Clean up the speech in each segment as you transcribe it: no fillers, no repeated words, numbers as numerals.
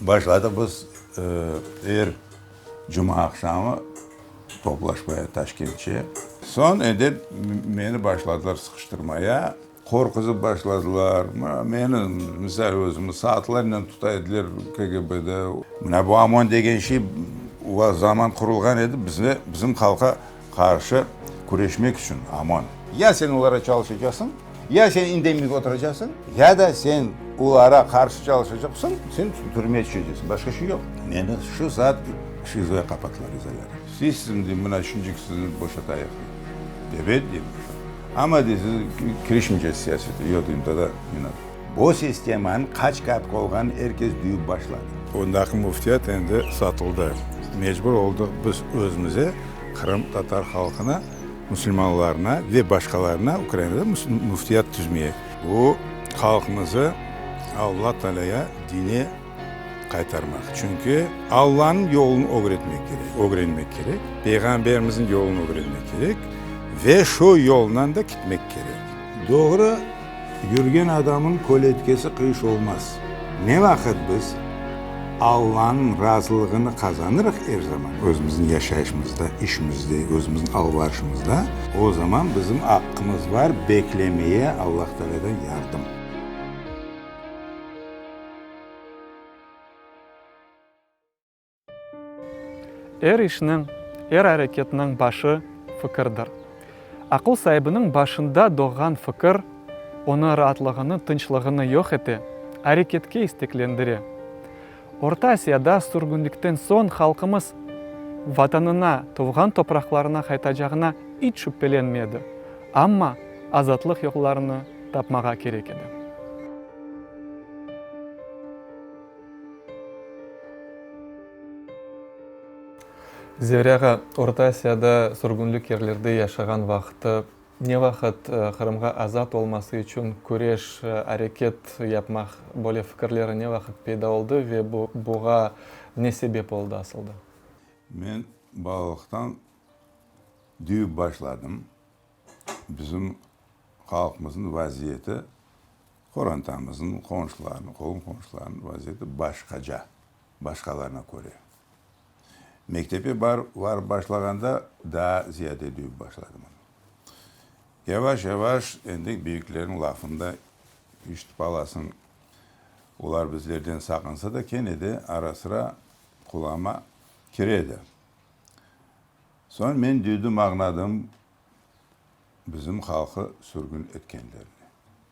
Başladıq biz er cuma aqşamı toplaşmaya Taşkentçe. Soñ endi meni başladılar sıqıştırmaya, qorquzıp başladılar. Meni, misal, özümi saatlarnen tuta ediler KGB-de. Mına bu OMON degen şey o zaman qurulğan edi, bizni, bizim halqa qarşı küreşmek içün OMON. Ya sen olara çalışacaqsıñ, Ya sen indemey oturacaqsıñ, ya da sen olara qarşı çalışacaqsıñ, sen türmeye tüşeceksin, başqa şey yoq. Meni şu saat ŞİZO-ya qapattılar, izolâtor. Siz şimdi mına şuncık sizni boşatayıq, dey. Ebet, deyim. Amma, dey, siz kirişmeycesiz siyasete. Yoq, deyim, toda ne nado. Bu sistemanıñ qaç kapik olğanını er kes duyıp başladı. Ondaki müftiyat endi satıldı. Mecbur oldıq biz özümize, qırımtatar halqına. Musulmanlarına ve başqalarına Ukrainada müftiyat tüzmeye. Bu halqımızı Alla Taalâya dine qaytarmaq. Çünki Allanıñ yolunı ögretmek kerek, ögrenmek kerek, Peyğamberimizniñ yolunı ögrenmek kerek ve şu yolnan da kitmek kerek. Doğru yürgen adamnıñ köletkesi qıyış olmaz. Ne vaqıt biz Allanıñ razılığını qazanırıq er zaman özümizniñ yaşayışımızda, işimizde, özümizniñ alvarışımızda, o zaman bizim aqqımız bar beklemeye Allah Taalâdan yardım. Er işniñ, er areketniñ başı fikirdir. Aqıl saibiniñ başında doğğan fikir onı raatlığını, tınçlığını yoq ete, areketke isteklendire. Orta Asiyada sürgünlikten soñ halqımız Vatanına, tuvğan topraqlarına qaytacağına iç şübhelenmedi, amma azatlıq yollarını tapmağa kerek edi. Zevri ağa, Orta Asiyada sürgünlik yerlerde yaşağan vaqıtı ne vaqıt Qırımğa azat olması içün küreş, areket yapmaq böyle fikirleri ne vaqıt peyda oldı ve buğa ne sebep oldı asılda? Men balalıqtan duyıp başladım, bizim halqımıznıñ vaziyeti Qorantamıznıñ, qonşularnıñ, qolum-qonşularnıñ vaziyeti başqaca, başqalarına köre. Mektepke barıp başlağanda daa ziyade duyıp başladım onı. Yavaş-yavaş endi büyüklerniñ lafını da işitip alasıñ. Olar bizlerden saqınsa da, kene de ara-sıra qulağıma kire edi. Soñ men duydım, añladım, Bizim halqı sürgün etkenlerini.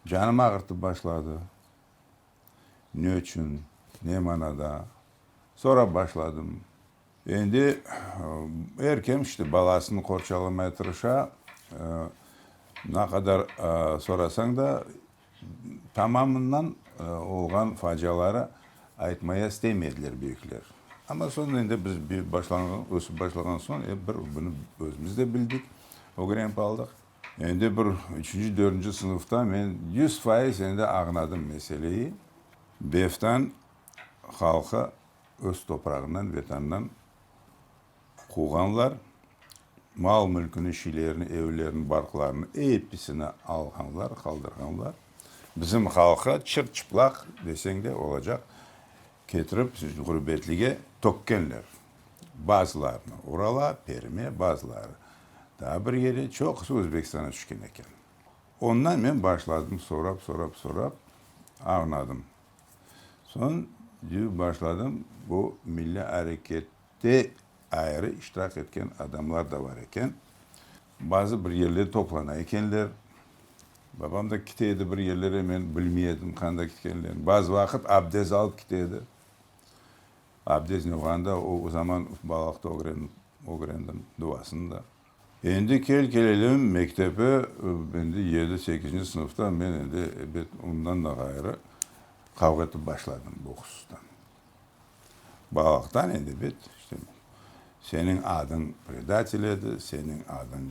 Canım ağırtıp başladı. Ne içün, ne manada? Sorap başladım. Endi er kim işte balasını qorçalamaya tırışa. Ne qadar sorasañ da, Tamamından olğan faciaları aytmaya istemediler büyükler. Amma soñ endi biz büyüp başlanğan, ösüp başlağan soñ ep bir bunı özümiz de bildik, ögrenip aldıq. Endi bir üçünci, dördünci sınıfta men 100% endi añladım meseleyi. Beftan halqı öz toprağından, Vetanından Quvğanlar, mal-mülküni, şiylerini, evlerini, barqlarını episini alğanlar, qaldırğanlar. Bizim halqı çır-çıplaq deseñ de olacaq, ketirip ğurbetlige tökkenler. Bazılarını Urala, Perme, bazıları daa bir yere, çoqusı Özbekistana tüşken eken. Ondan men başladım sorap, sorap, sorap, añladım. Soñ duyup başladım, bu milliy areket Te ayrı iştirak etken adamlar da bar eken. Bazı bir yerlerde toplana ekenler. Babam da kite edi bir yerlere, men bilmey edim qanda kitkenlerini. Bazı vaqıt abdez alıp kite edi. Abdez ne olğanını da o zaman balalıqta ögrendim, duasını da. Endi kel-kelelim mektepe, endi yedi, sekizinci sınıfta men endi ebet ondan da ğayrı qavğa etip başladım bu husustan. Balalıqtan endi bet, işte, seniñ adıñ predatel edi, seniñ adıñ,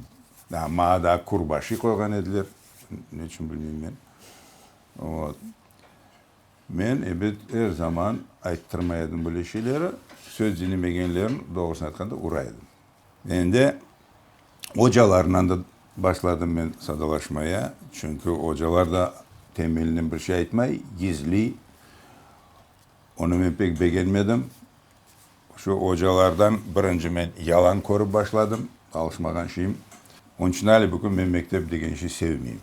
daa maña daa kurbaşi qoyğan ediler, ne içün bilmeyim men. Vot. Men, ebet, er zaman ayttırmay edim böyle şeyleri, söz diñlemegenlerin, doğrusını aytqanda, ura edim. Endi ocalarla da başladım men sadalaşmaya, çünki ocalar da temelinen bir şey aytmay, gizli. Onı men pek begenmedim. Şu ocalardan birinci men yalan körip başladım, alışmağan şeyim. Onıñ içün ale bugün men mektep degen şey sevmeyim.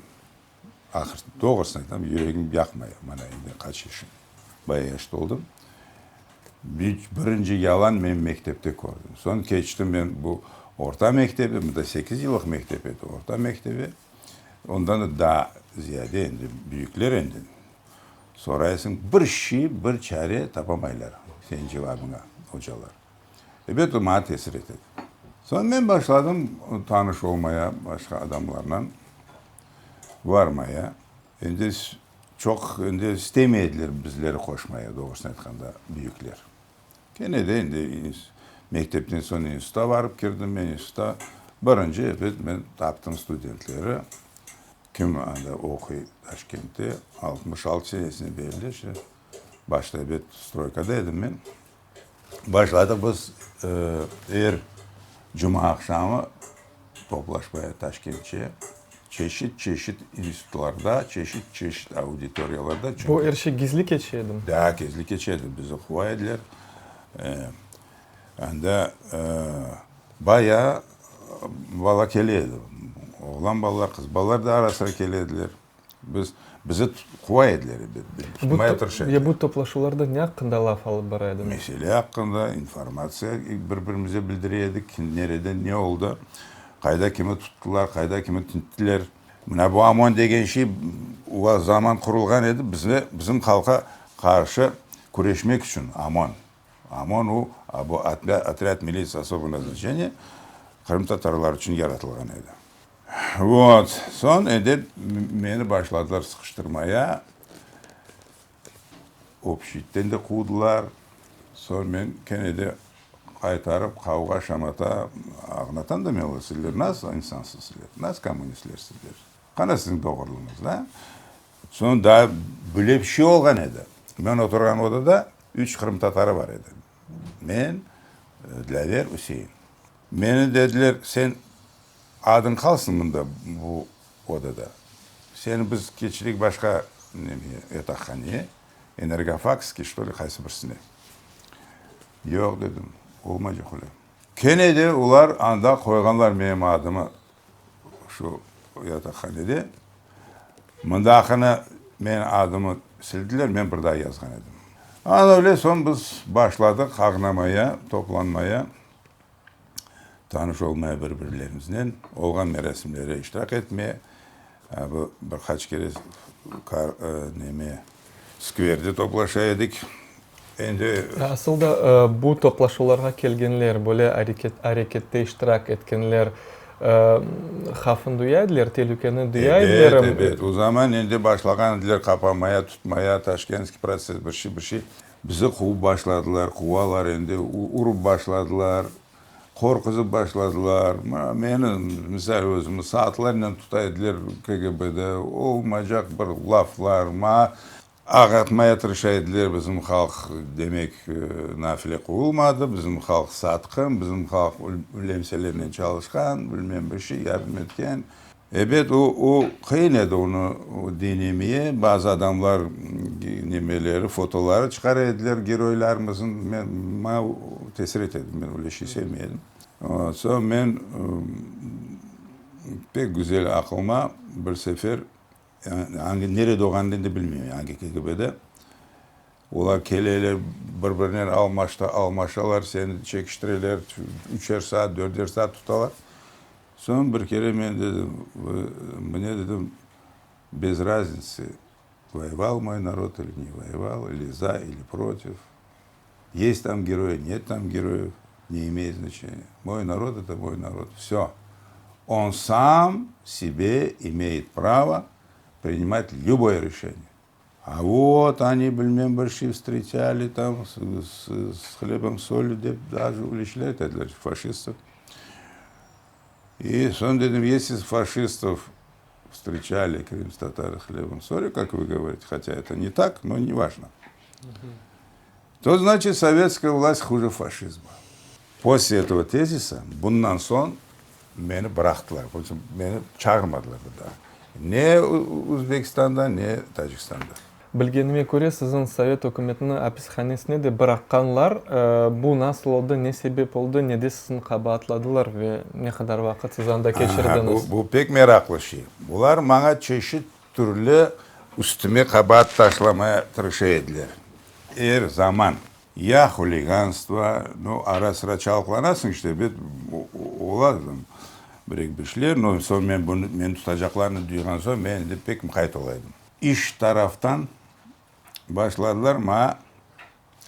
Ahır, doğrusını aytam, yüregim yaqmay. Mana endi qaç yaşım, baya yaş toldım. Birinci yalan men mektepte kördim. Soñ keçtim men bu orta mektebi, mında sekiz yıllıq mektep edi, orta mektebi. Ondan da daa ziyade endi, büyükler endi. Soraysıñ, bir şey, bir çare tapamaylar seniñ cevabıña ocalar. Ebet, o maña tesir etedi. Soñ men başladım tanış olmaya başqa adamlarnen, varmaya. Endi çoq endi istemey ediler bizleri qoşmaya, doğrusını aytqanda, büyükler. Kene de endi mektepten soñ institutqa varıp kirdim men, institutqa birinci, ebet, men taptım studentleri. Kim anda oquy Taşkentte, 66 senesinde belli, işte, başta ebet stroykada edim men. Başladıq biz er cuma aqşamı toplaşmaya Taşkentçe, çeşit-çeşit institutlarda, çeşit-çeşit auditoriyalarda. Bu er şey gizli keçe edimi? Da, gizli keçe edi, bizi quva ediler. Anda bayağı bala kele edi, oğlan balalar, qız balalar da ara-sıra kele ediler. Biz, bizi quva ediler, tutmaya tırışa ediler. Ya bu toplaşuvlarda ne aqqında laf alıp bara ediñiz? Mesele aqqında, informatsiya bir-birimize bildire edik, nerede ne oldı, qayda kimi tuttılar, qayda kimi tinttiler. Mına bu OMON degen şey o zaman qurulğan edi, bizge, bizim halqqa qarşı küreşmek içün OMON. OMON o, bu Otrâd militsiya osobogo naznaçeniya, qırımtatarlar içün yaratılğan edi. Vot, soñ endi meni başladılar sıqıştırmaya, obşitten de quvdılar, soñ men kene de qaytarıp qavğa-şamata ağnatam da men olarğa, sizler nasıl insansız sizler, nasıl kommunistler sizler, qana siziñ doğruluğıñız, da? Soñ daa böyle bir şey olğan edi, men oturğan odada üç qırımtatarı bar edi, men, Dlâver, Üsein. Meni dediler, sen adıñ qalsın mında bu odada, seni biz keçirik başqa nemege, yataqhaneye, energofakskiy, çto li, qaysı birisine. Yoq, dedim, olmaycaq öyle. Kene de olar anda qoyğanlar menim adımı şu yataqhanede. Mındaqını menim adımı sildiler, men bir daa yazğan edim. Ana öyle soñ biz başladıq ağnamaya, toplanmaya. Tanış olmaya bir-birlerimiznen, olğan merasimlere iştirak etmeye, bu bir qaç kere neme, skverde toplaşa edik. Endi. Asıl da bu toplaşuvlarğa kelgenler, böyle arekette iştirak etkenler havfnı duya ediler, telükeni duya edilermi? Ebet, ebet. O zaman endi başlağan ediler qapamaya, tutmaya, Taşkentskiy protsess, bir şey, bir şey. Bizi quvıp başladılar, quvalar endi, urıp başladılar, qorquzıp başladılar. Meni, misal, özümi saatlarnen tuta ediler KGB-de, olmaycaq bir laflar, maña ağırtmaya tırışa ediler, bizim halq, demek, nafile quvulmadı, bizim halq satqın, bizim halq lemselernen çalışqan, bilmem bir şey, yardım etken. Ebet, o, o qıyın edi onı denemeye. Bazı adamlar nemeleri, fotoları çıqara ediler geroylarımıznıñ. Men, maña tesir ete edi, men öyle şey sevmey edim. Soñ men pek güzel aqlıma bir sefer, angi, nerede olğanını endi bilmeyim, angi KGB-de, Olar keleler, bir-birinen almaşalar, seni çekiştireler, üçer saat, dörder saat tutalar. Soñ bir kere men dedim, mne, dedim, bez raznitsı, voyeval moy narod ili ne voyeval, ili za, ili protiv, est tam geroyi, net tam geroyev, ne imeyet znaçeniya. Moy narod, eto moy narod, vsö. On sam sebe imeyet pravo prinimat lüboye reşeniye. A vot, oni bilmem bir şey vstreçali tam s hlebom solyu dep daje öyle şeyler ayta ediler, faşistov. I soñ dedim, esli faşistov vstreçali krımstatarı hlebom solyu, kak vı govorite, hotâ eto ne tak, no ne vajno, to znaçit sovetskaya vlast huje faşizma. Posle etogo tezisa, bundan soñ meni bıraqtılar, meni çağırmadılar bir daa, ne Özbekistanda, ne Tacikistanda. Bilgenime köre, siziñ Sovet ükümetiniñ apishanesine de bıraqqanlar. Bu nasıl oldı, ne sebep oldı, nede sizni qabaatladılar ve ne qadar vaqıt siz anda keçirdiñiz? Bu pek meraqlı şey. Bular maña çeşit türlü üstüme qabaat taşlamaya tırışa ediler. Er zaman. Ya huliganstvo, nu, ara-sıra çalıqlanasıñ işte, ebet, ola bir-eki bir şeyler, no, soñ men bunı, meni tutacaqlarını duyğan soñ, men endi pek muqayt ola edim. İş taraftan başladılar maña,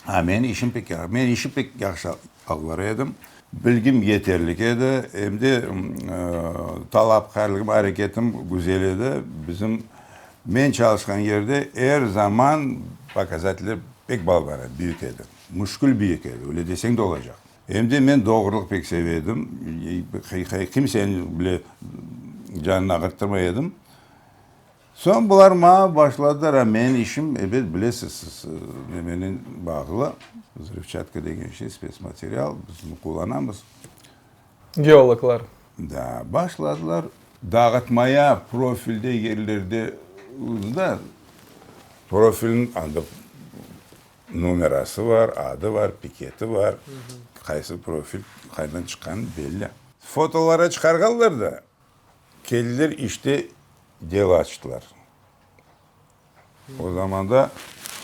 a, menim işim pek yahşı, men işi pek yahşı alıp bara edim, bilgim yeterlik edi, em de talapkârlığım, areketim güzel edi. Bizim, men çalışqan yerde er zaman pokazateller pek balaban edi, büyük edi, müşkül büyük edi, öyle deseñ de olacaq. Em de men doğrulıq pek seve edim, kimseniñ bile canını ağırttırmay edim. Soñ bular maña başladılar, a menim işim, ebet, bilesiz siz, nemenen bağlı, vzrıvçatka degen şey, spetsmaterial, biz bunı qullanamız. Geologlar. Da, başladılar dağıtmaya profilde yerlerde, da, profilniñ anda nomerası bar, adı bar, piketi bar, qaysı profil qaydan çıqqanı belli. Fotolara çıqarğanlar da, Keldiler işte delo açtılar. O zamanda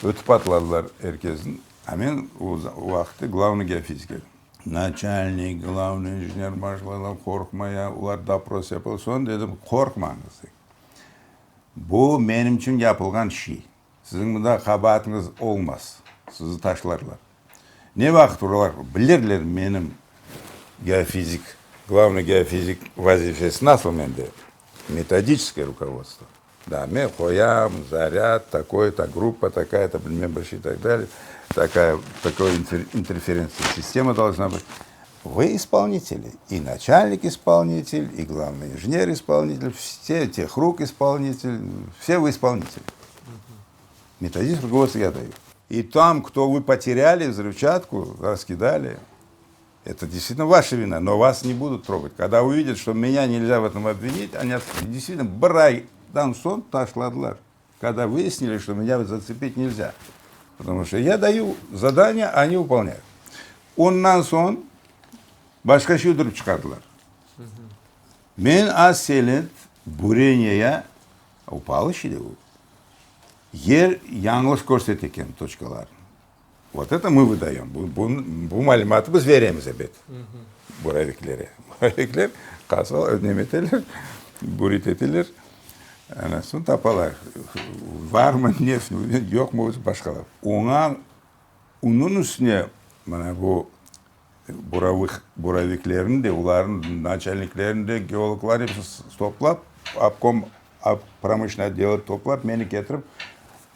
ötü patladılar er kesni. A men o vaqıtta glavnıy geofizik edim. Naçalnik, glavnıy injener başladılar qorqmaya, olar dopros yapalar. Soñ dedim, qorqmañız, dedim. Bu menim içün yapılğan şey. Siziñ mında qabaatıñız olmaz, sizi taşlarlar. Ne vaqıt olar bilirler menim geofizik, glavnıy geofizik vazifesi nasıl mende, metodiçeskoye rukovodstvo. Da, men qoyam, zarâd, takoy-to, gruppa takaya-to, bilmem bir şey, tak dalее, takaya, takoy interferentsiya sistema dolžna bıt. Vı ispolniteli, i naçalnik ispolnitel, i glavnıy injener ispolnitel, vse tehruk ispolnitel, vse vı ispolniteli. Metodist rukovodstvo ya dayu. I tam, kto vı poterâli vzrıvçatku, raskidali, eto deystvitelno vaşa vina, no vas ne budut trogat. Kogda uvidât, çto menâ nelzâ v etom obvinit, oni deystvitelno bir aydan soñ taşladılar. Kogda vıyasnili, çto menâ zatsepit nelzâ, potomu çto ya dayu zadaniye, oni vıpolnyayut. Ondan soñ başqa şey uydurıp çıqardılar. Men aselet bureniyeya upalı şey de bu. Yer yañlış körsete eken toçkalarnı. Vot eto mı vıdayom. Bu, bu malümatı biz veremiz ebet buraviklere. Buravikler qazıp nemeteler, burit eteler, ana soñ tapalar, varmı neft, yoqmı, başqalar. Oña, onıñ üstüne mana bu buravık, buraviklerni de, olarnıñ naçalniklerini de, geologlarnı hepsini toplap, obkom Promışlennıy otdel toplap, meni ketirip,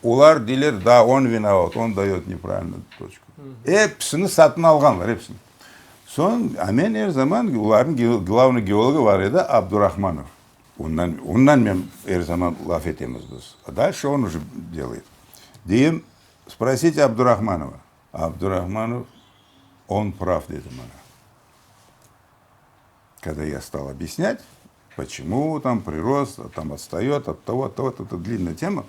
olar deyler, da, on vinovat, on dayot nepravilno toçku. Episini satın alğanlar, episini. Soñ, a men er zaman, olarnıñ glavnıy geologı bar edi, Abdurahmanov. Ondan, ondan men er zaman laf etemiz biz. A dальше on uje delayet. Deyim, sprosite Abdurahmanova. Abdurahmanov, on prav, dedi maña. Kogda ya stal obyasnât, poçemu tam prirost, tam otstayot ot togo, ot togo, eto dlinnaya tema,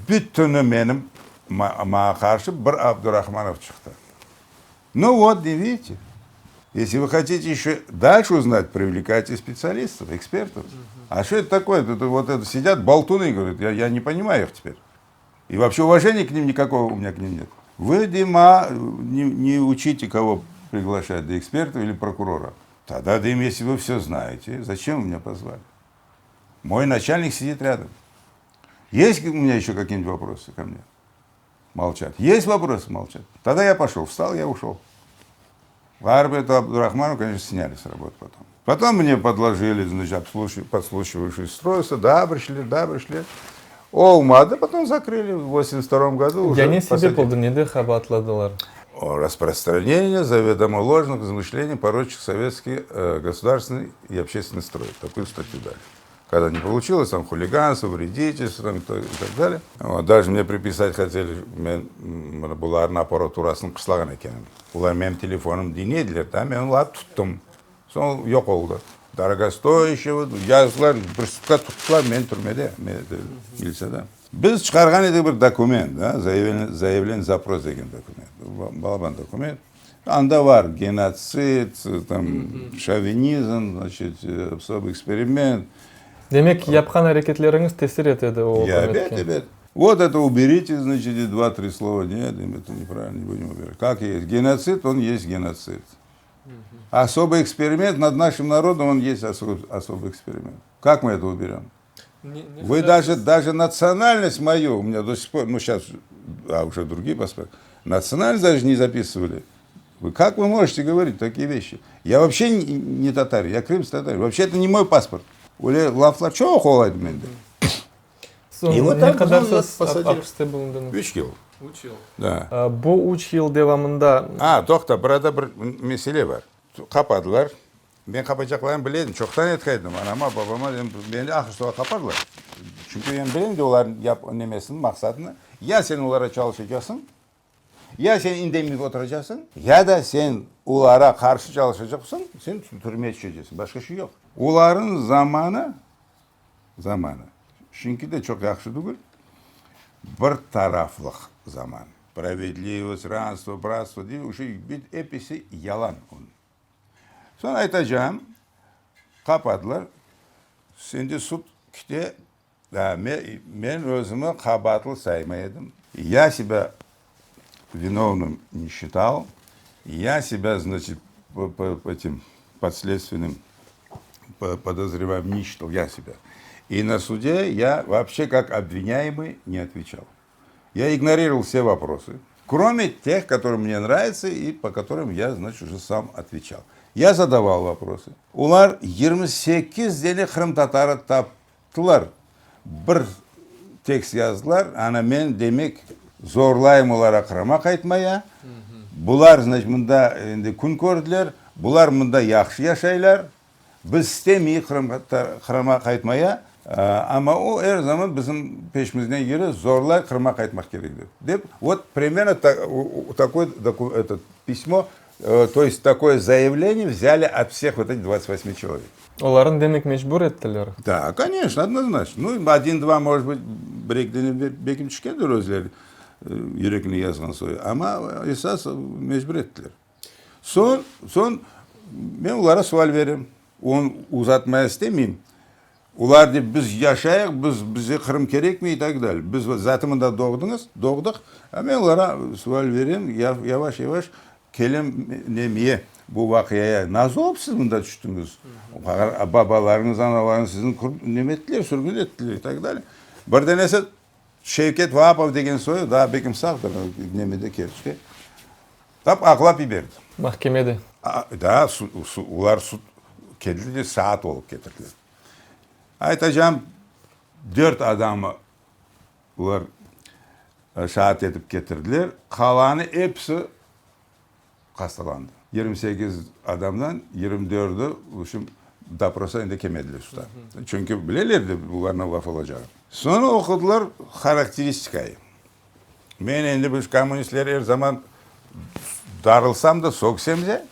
bütüni menim maña qarşı bir Abdurahmanov çıqtı. Nu vot, ne vidite, esli vı hotite eşe dalşe uznat, privlekayte spetsialistov, ekspertov. A şo eto takoye, vot eto sidât boltuny, govorit, ya ne ponimayu ih teper. I voobşe uvaženiya k nim nikakogo u menya k nim net. Vı, deyim, maña ne učite kogo priglaşat, de ekspertov ili prokurora. Togda, deyim, esli vı vse znaete, zaçem vı menya pozvali? Moy naçalnik sidit râdom. Est u menya eşe kakiy-nibudь voprosı ko mne? Molçat. Est voprosı? Molçat. Togda ya poşol, vstal, ya uşol. Ğarip eto Abdurahmanov, koneçno, snyali s rabotı potom. Potom mne podlojili, znaçit, podsluşivayuşiye ustrойstvo, daa bir şeyler, daa bir şeyler. Olmadı, potom zakrıli v vosemdeset vtorom godu уже. Ya ne sebep oldı, nede qabaatladılar? O rasprostraneniye zavedomo lojnıh izmışleniy, poroçih sovetskiy gosudarstvennyy i obşestvennyy stroy, takuyu statyu dali. Kogda ne poluçilos, tam huliganstvo, vreditelstvo tam i tak dalее. Daje mne pripisat hoteli, men bularnıñ apparaturasını qışlağan ekenim. Olar menim telefonım diñlediler da, men olarnı tuttım. Soñ yoq oldı. Dorogostoyaşçego yazdılar, bir sutka tuttılar meni türmede, militsiyada. Biz çıqarğan edik bir dokument, da, zayavleniye, zaпрос degen dokument, balaban dokument. Anda bar genotsid, tam, şovinizm, znaçit, особый eksperiment. Demek, yapqan areketleriñiz tesir etedi o ükümetke? Ebet, ebet. Vot eto uberite, znaçit, dva-tri slova, net, eto nepravильно, ne budem ubirat. Kak est genotsid, on est genotsid. Особый eksperiment nad našim narodom, on est особый eksperiment. Kak mı eto uberem? Vı daje, daje natsionalnost moyu, u menya do sih por, nu şças, a uje drugiye pasport, natsionalnost daje ne zapisıvali. Vı kak vı mojete govorit takiye veşçi? Ya voobşe ne tatarin, ya krımskiy tatarin, voobşe eto ne moy pasport. Öyle laflar çoq ola edi mende. Soñ ne qadar siz apiste bulundıñız? Üç yıl. Üç yıl. Da. Bu üç yıl devamında. A, toqta, burada bir mesele bar. Qapadılar. Men qapacaqlarını bile edim, çoqtan aytqan edim anama, babama, dedim, meni ahır soñu qaparlar. Çünki men bilem de olarnıñ yap nemesini, maqsadını, ya sen olara çalışacaqsıñ, ya sen indemey oturacaqsıñ, ya da sen olara qarşı çalışacaqsıñ, sen türmeye tüşeceksin, başqa şey yoq. Olarnıñ zamanı, zamanı, şimdiki de çoq yahşı tügül, bir taraflıq zaman. Spravedlivost, ravnstvo, bratstvo dey, uşa episi yalan. Soñ aytacağım, qapadılar, şimdi sud kite, men özümi qabaatlı saymay edim. Ya sebâ vinovnım ne şital, ya sebâ, znaçit, etim, podsledstvennim podozrevayemım ne şital, ya sebâ. İ na sude ya voobşe kak obvinâyemıy ne otveçal. Ya ignorirovал vse voprosı, krome teh, kotorıye mne nravitsâ i po kotorım ya, znaçit, uje sam otveçal. Ya zadaval voprosı. Olar 28 dene qırımtatarı taptılar, bir tekst yazdılar, ana men, demek, zorlayım olara Qırıma qaytmaya, bular, znaçit, mında endi kün kördiler, bular mında yahşı yaşaylar, Biz istemeyik Qırıma qaytmaya, amma o er zaman bizim peşimizden yüre, zorlay Qırıma qaytmaq kerek dep. Dep, vot primerno takoy etot pismo, to est takoye zayavleniye vzâli ot vseh vot etih 28 çelovek. Olarnı demek mecbur ettiler? Da, koneçno, odnoznaçno. Nu, odin-dva, может bıt, bir-eki dane belki tüşkendir özleri yürekine yazğan soyu, amma esas mecbur ettiler. Soñ, soñ men olara sual berem, onı uzatmaya istemeyim. Olar dey, biz yaşayıq, biz, bize Qırım kerekmey i tak dalye. Biz zatı mında doğdıñız, doğdıq. A men olara sual berem, yavaş-yavaş kelem nemeye, bu vaqiaya. Nasıl olıp siz mında tüştüñiz? Babalarıñız, analarıñız sizni neme ettiler, sürgün ettiler i tak dalye. Bir danesi Şevket Vaapov degen soyu daa bekim sağdır, nemede, Kerçte. Tap ağlap yiberdi. Mahkemede. Daa olar sud keldi de saat olıp ketirdiler. Aytacağım, dört adamı olar şaat etip ketirdiler, qalanı episi hastalandı. 28 adamdan yigirmi dördü, v obşem, doprosa endi kelmediler sudğa. Çünki bileler de bularnıñ laf olacağını. Soñra oqudılar harakteristikayı. Men endi biz kommunistler er zaman darılsam da, sögsem de,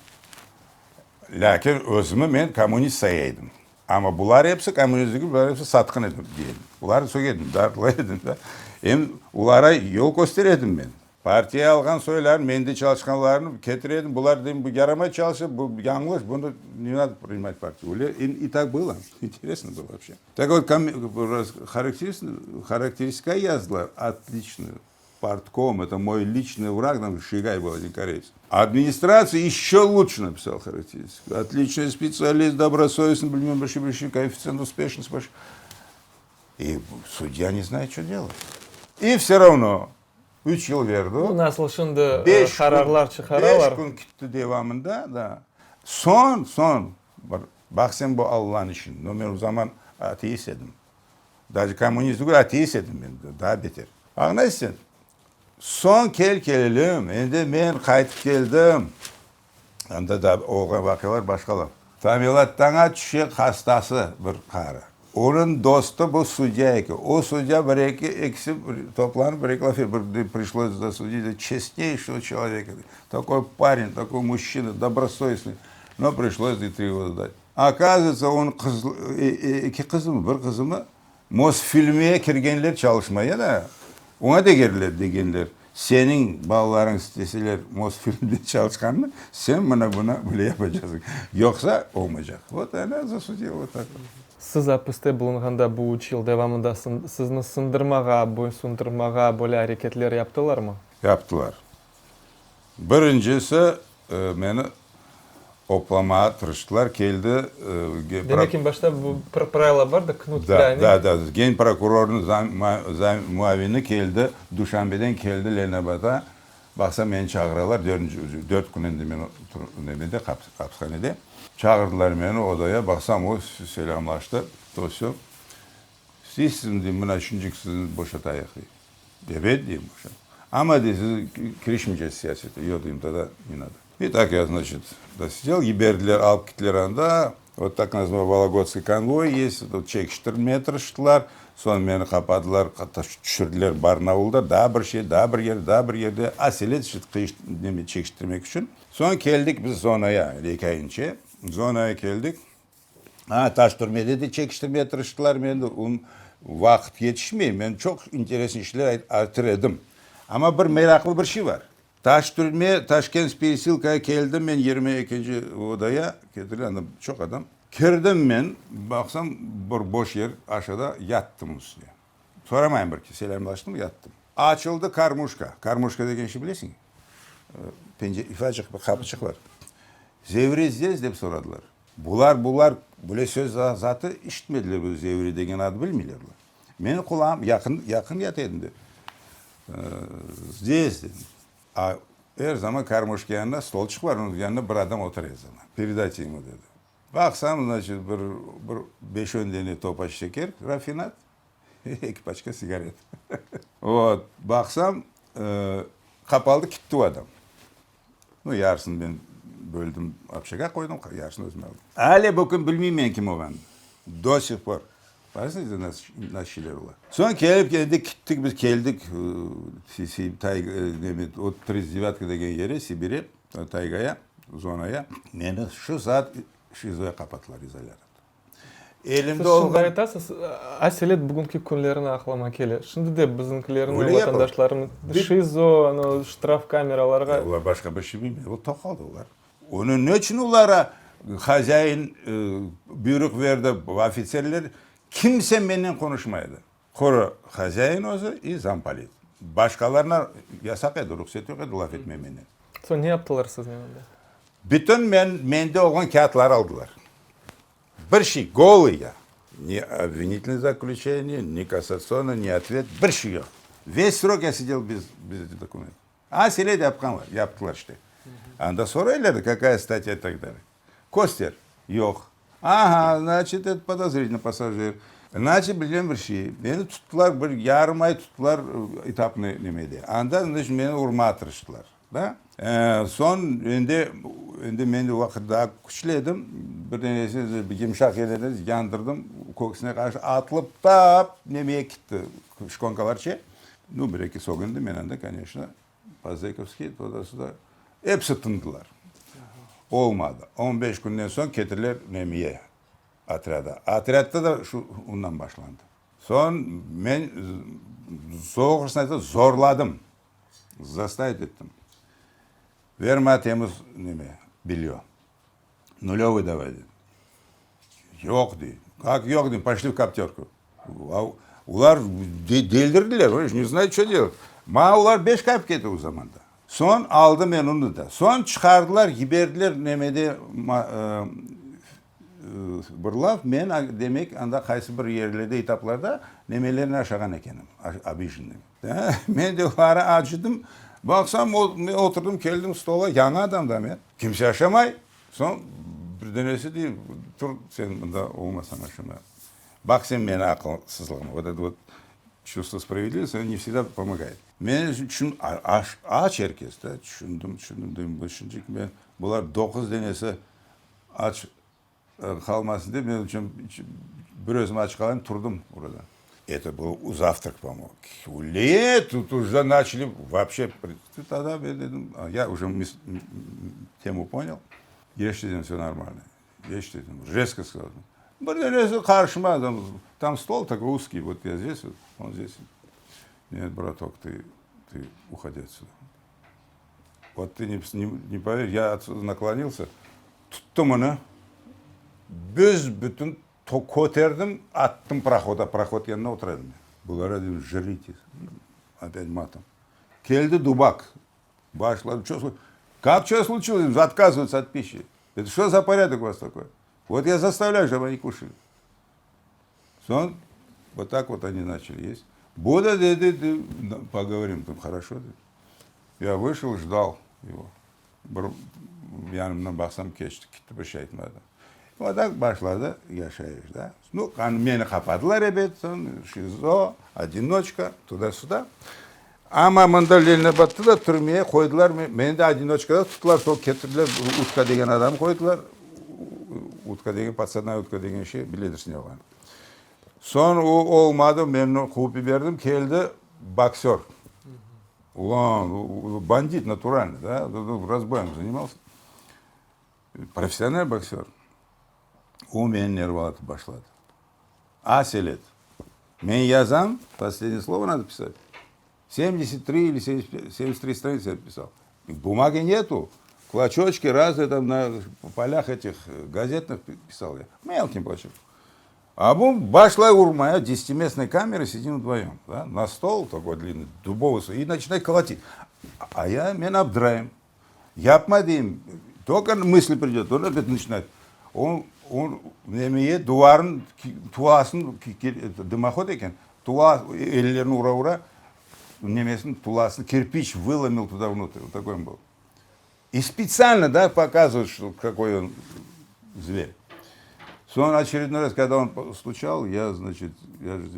lâkin özümi men kommunist saya edim. Amma bular episi kommunist degil, bular episi satqın edi, dey edim. Bularnı söge edim, darıla edim da. Em olara yol köstere edim men. Partiya alğan soylarnı, mende çalışqanlarnı ketire edim. Bular, deyim, bu yaramay çalışa, bu yañlış, bunı ne nado prinimat partiya. Öyle i tak bylo. İnteresno bylo voobşe. Tak vot, harakteristika yazdılar otliçnuyu. Partkom, eto moy liçnıy vrag, tam Şigay byl odin koreys. Administratsiya eşçe luçše napisal harakteristiku. Otliçnıy spetsialist, dobrosovestnıy, bilmem bir şey, bir şey, koeffitsient uspeşnosti, başqa. I sudya ne znayet, ço delat. I vse ravno üç yıl berdi. Bu nasıl şimdi qararlar çıqaralar? Beş kün kitti devamında, da. Soñ, soñ, bir baq sen bu Allanıñ işini. No, men o zaman ateist edim. Daje kommunist degil, ateist edim men, daa beter. Añlaysız sen? Soñ kel kelelim, endi men qaytıp keldim. Anda da olğan vaqialar başqalar. Tamilattaña tüşe hastası bir qarı. Onıñ dostu bu sudya eken. O sudya bir-eki, ekisi toplanıp bir-eki laf bir prişloy zasudit çestneyşego çeloveka, takoy parень, takoy mujçina, dobrosovestnıy, no prişloy tri goda dать. Okazıvayıtsa, onıñ qız, eki qızımı, bir qızımı. Mosfilmge kirgenler çalışmaya da, oña degerler, degenler, seniñ balalarıñ isteseler Mosfilmde çalışqanını, sen mına bunı böyle yapacaqsıñ, yoqsa olmaycaq. Vot ona zasudila vot tak vot. Siz apiste bulunğanda bu üç yıl devamında sizni sındırmağa, boysundırmağa böyle areketler yaptılarmı? Yaptılar. Birincisi, meni oplamağa tırıştılar, keldi. Demek ki, başta bu pravila bar da, knut, prânik. Da, da, genprokurornıñ muavini keldi, Duşanbeden keldi Lenabata, baqsa meni çağıralar, dört kün endi men nemede, apishanede. Çağırdılar meni odaya, baqsam o selâmlaştı, to sö. Siz, deyim, mına şuncık sizni boşatayıq, dey. Ebet, deyim, boşat. Amma, dey, siz kirişmeycesiz siyasete. Yoq, deyim, togda ne nado. I tak ya, znaçit, dosидел, yiberdiler, alıp kittiler anda, vot tak nazıvaemıy Vologodskiy konvoy est, çekiştirmeye tırıştılar, soñ meni qapadılar, tüşürdiler Barnaulda, daa bir şey, daa bir yer, daa bir yerde, aselet işte neme çekiştirmek içün. Soñ keldik biz zonaya, eki ay ince, zonaya keldik. A, taş türmede de çekiştirmeye tırıştılar meni, vaqıt yetişmey, men çoq interesnıy işler aytır edim. Amma bir meraqlı bir şey bar. Taş türme, Taşkent peresilkaya keldim men 22-nci odaya, ketirdiler, anda çoq adam. Kirdim men, baqsam, bir boş yer aşağıda, yattım üstüne. Soramayım bir ki, selâmlaştım, yattım. Açıldı karmuşka. Karmuşka degen şey bilesiñ? Pence, ufacıq bir qapıçıq bar. Zevri zdes? dep soradılar. Bular, bular böyle söz zatı işitmediler, bu Zevri degen adı bilmeyler bular. Menim qulağım, yaqın, yaqın yata edim de. Zdes dedim. A, er zaman karmuşka yanında stolçıq bar, onıñ yanında bir adam otura er zaman. Peredayte emu dedi. Baqsam, znaçit, bir, bir beş-on dene topaç şeker, rafinat, eki paçka sigaret. Vot, baqsam, qapaldı kitti o adam. Nu, yarısını men böldim, общага qoydım, yarısını özüme aldım. Ale bugün bilmeyim men kim olğanını. Do sih por. Barasıñız, nasıl şeyler ola. Soñ kelip, endi kittik biz, keldik o tritset devyatka degen yere, Sibire, taygaya, zonaya. Meni şu saat ŞİZOya qapattılar, izolâtorda. Elimde Siz şimdi aytasız, aselet bugünki künlerini aqlıma kele. Şimdi de bizimkilerni, vatandaşlarımız ŞİZO, ano, ştraf kameralarğa. Olar başqa bir şey bilmey, o toqaldı olar. Onı ne içün olara hozâin buyruq berdi, ofitserler, kimse mennen qonuşmaydı. Quru hozâin özü i zampolit. Başqalarına yasaq edi, ruhset yoq edi laf etmege menen. Soñ ne yaptılar siznen anda? Bütün men, mende olğan kâğıtları aldılar. Bir şey, golıy ya. Ne obvinitelnıy zaklüçeniye, ne kassatsionıy, ne otvet, bir şey yoq. Ves srok ya sidel bez, bez etih dokumentov. Aselet yapqanlar, yaptılar işte. Anda soraylar da, kakaya statya i tak dalее. Köster, yoq. Aha, znaçit, et podozritelnıy passajir. Znaçit, bilgen bir şey. Meni tuttılar, bir yarım ay tuttılar etapnıy nemede. Anda, znaçit, meni urmağa tırıştılar. Da? Soñ endi, endi men o vaqıt daa küçlü edim, bir denesini bir yımşaq yerlerden yandırdım, köksüne qarşı atılıp tap nemeye kitti, şkonkalarçe. Nu, bir-eki sögündi men anda, koneçno, po-zekovskiy, toda-süda. Episi tındılar. Olmadı. On beş künden soñ ketirdiler nemeye, otrâda. Otrâdta da şu ondan başlandı. Soñ men, doğrusını aytsam, zorladım. Zastavit ettim. Ver maña temiz neme, belyo. Nulevıy davay dedim. Yoq, dey. Kak yoq, deyim, poşli v kaptörku. Olar deldirdiler, ne znayut, ço delat. Maña olar beş kapik edi o zamanda. Soñ aldım men onı da. Soñ çıqardılar, yiberdiler nemede Bir laf, men, demek, anda qaysı bir yerlerde, etaplarda nemelerni aşağan ekenim, obijennıy. Men de olara acıdım. Baqsam, men oturdım, keldim stola, yañı adam da men. Kimse aşamay. Soñ bir denesi dey, tur, sen mında olmasañ aşama. Baq sen meni aqılsızlığıma, vot eto vot çuvstvo spravedlivosti, ono ne vsegda pomogayet. Men tüşün, aç er kes da, tüşündim, tüşündim, deyim, şimdiki men, bular doquz denesi Aç qalmasın dep, men içün bir özüm aç qalayım, turdım orada. Eto был zavtrak, po-moyemu. Let, tut uje načali voobşe, togda men dedim, ya uje temu ponyal, Eş dedim, vse normalno, eş dedim, rezko skazal. Bir denesi qarşıma. Там стол такой узкий, вот я здесь, он здесь. Нет, браток, ты, ты уходи отсюда. Вот ты не, не, не поверишь, я отсюда наклонился, tuttım onı, büs-bütün köterdim, attım prohoda, prohod yanına otura edim men. Bulara dedim, жрите, опять матом. Keldi dubak, başladı, ço, как ço случилось, отказываются от пищи. Это что за порядок у вас такой? Вот я заставляю, чтобы они кушали. Soñ, вот так вот они начали есть. Bu da dedi, поговорим там, хорошо. Я вышел, ждал его. Bir yanımdan baqsam keçti, ketti bir şey aytmadı. Вот так başladı yaşayış, da. Nu, meni qapadılar ebet, soñ, ŞİZO, одиночка, туда-сюда. Amma mında Leninabadta da türmeye qoydılar, meni de одиночкада tuttılar, sol ketirdiler, Utka degen adam qoydılar. Utka degen, подсадная утка degen şey, biledirsiñ ne olğanını. Soñ o olmadı, men quvıp yiberdim, keldi boksör. Ulan, bandit naturalnıy, da, разбоем занимался. Professional boksör. O meni nervalatıp başladı. Aselet. Men yazam, последнее слово надо писать. 73 или 73 страницы я писал. Бумаги нету. Клочочки разные там на полях этих газетных писал я. Мелким клочком. А bu başlay urmaya, десятиместной камеры сидим вдвоем. Да? На стол такой длинный, дубовый, и начинает колотить. А я, men abdırayım. Yapma deyim. Только мысль придет, он опять начинает. Он, он nemeye duvarnıñ tulasın, дымоход eken, tula ellerini ura-ura, nemesin tulasın, кирпич выломил туда внутрь. Вот такой он был. И специально, да, показывает, что какой он зверь. Soñ очередной раз, когда он стучал, я, значит, я, же,